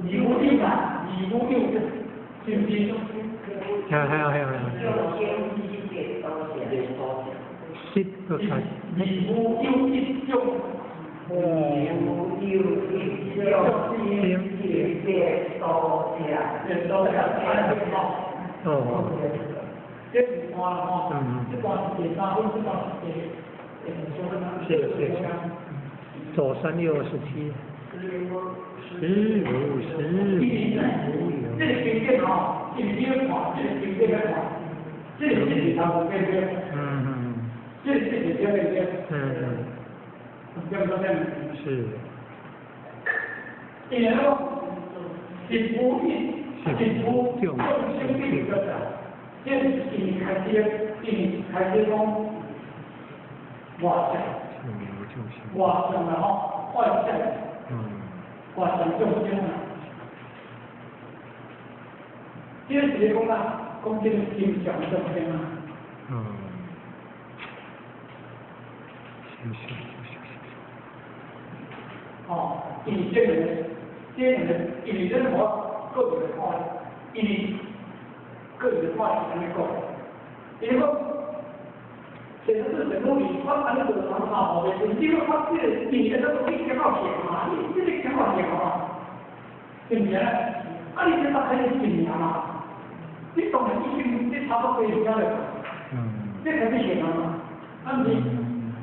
有嘛？而無有，是毋是？
係係係係。識個開。
而無有一眾。
無有一眾生滅度者。
滅度者，
哦。
這是段吼，這段是第三分，這段是第四分。
是是是。左三六二十七。十五十五無有。
這個經典吼，因為你要看，這個經典要看，這個是是頭對不對？這個是是對不對？對不對？
是。
因為講是無一，是無眾生的個者，這是因開始，因開始講外相，外相啦吼，外相，外相眾生啊。這個是咧講啦，講這個心相眾生啊。
是是是是。
哦，因為這個，這個，因為咱無個別看，因為個別看是按呢講，因為講，神是神努力，我按呢做方法吼，你講我這個，因為這個你感覺行嘛，你這個感覺行嘛，是毋是啊？啊，你這開始信嘛？你當然已經你差不多會曉了，這開始行嘛？啊毋是，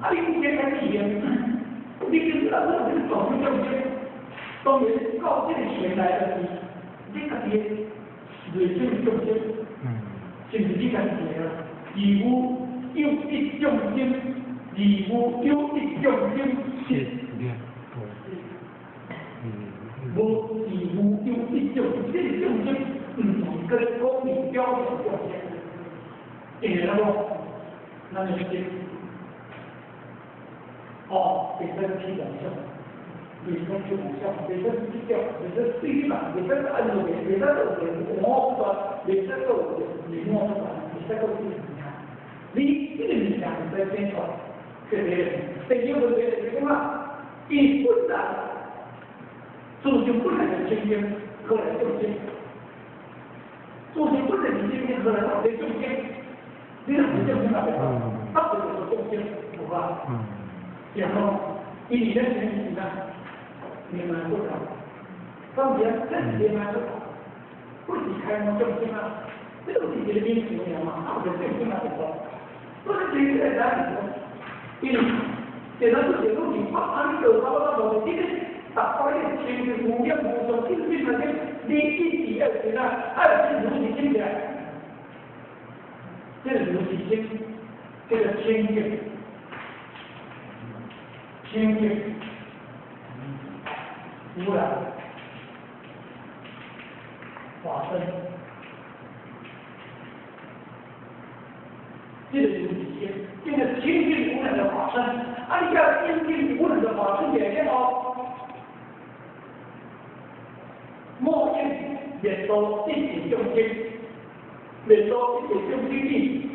啊你以前開始行，你跟啊，你這個眾生，當然到這個時代就是你家己的內心眾生，是毋是你家己的啊？而無有一眾生，而無有一眾生是。無是無有一眾，這個眾生毋是叫做公理標準眾生，因為那個，咱的心，哦，袂使起妄想，袂使起妄想，袂使計較，袂使對立嘛，袂使按住，袂使有我不斷，袂使閣有離我不斷，袂使閣有這個物件。你這個物件毋使變出來，這個第二個問題就是講啊，伊本來自性本來就清淨，何來眾生？自性本來就清淨，何來有眾生？你若是眾生也袂好，啊，不就是眾生，有啊？然後，因為咱是啥？明白不？當然，咱是明白不？不是開悟眾生啊，這都是一個名詞爾嘛，啊，不是眾生啊，對不？不是這個咱是講，因為現在出現攏是啊，你做啥我無，你逐擺你清淨無染無相，你你來講，你一直愛是啥？愛是如是心起來，這個如是心，這個清淨，清淨，無染，法身，這個如是心，這個清淨無染的法身，啊，你叫清淨無染的法身來了後，莫應滅度一切眾生，滅度一切眾生意，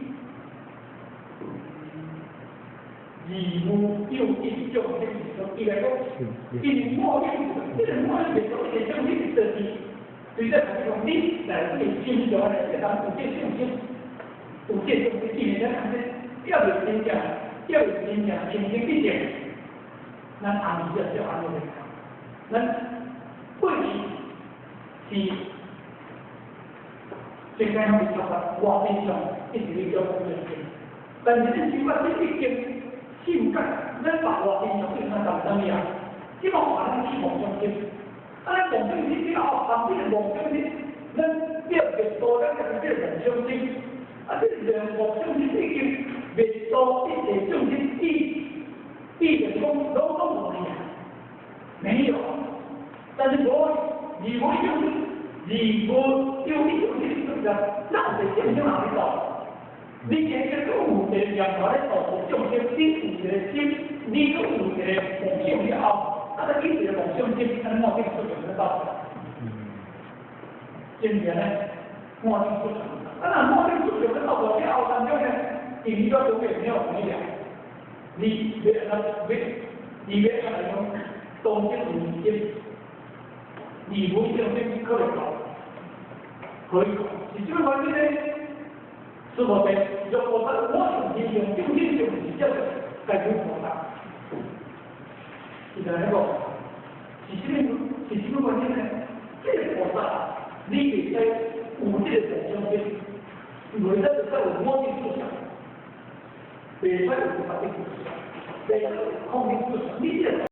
而無有一眾生是伊來講，因為莫應，這個莫應滅度一切眾生就是對這講，你來這個心上來，這人有這眾生，有這眾生，因為咱人要未真正，要未真正清淨畢竟，咱阿彌陀就按呢來講，咱過去是世間攏是說法，外面上一直咧叫講這個，但是恁想法這已經性格，咱把外面上變成當啥物啊？這個話咱起妄想心，啊，咱妄想心了後，旁邊的妄想心，咱變變多，咱就變妄想心，啊，這個妄想心已經滅度一切眾生意，意就講攏攏無去啊，沒有，但是無，而無有，而無有一種心，就是咱有一個眾生人咧度，你今日閣有一個念頭咧度眾生，你有一個心，你閣有一個夢想了後，啊，你一個夢想心，按呢妄想出現咧到，真正咧妄想出現，啊，若妄想出現咧到了後當中呢，因為都沒有沒了，你欲按怎欲，你欲按怎講，當即有心，你無心心可會到，可以講，是這個原因呢？師父說，若菩薩我用天用眾生就是叫做該做菩薩，是這樣個，是這個，是這個原因呢？這個菩薩，你袂使有這個夢想心，袂使就使有妄念思想，袂使有法的思想，袂使有空的思想，你這個。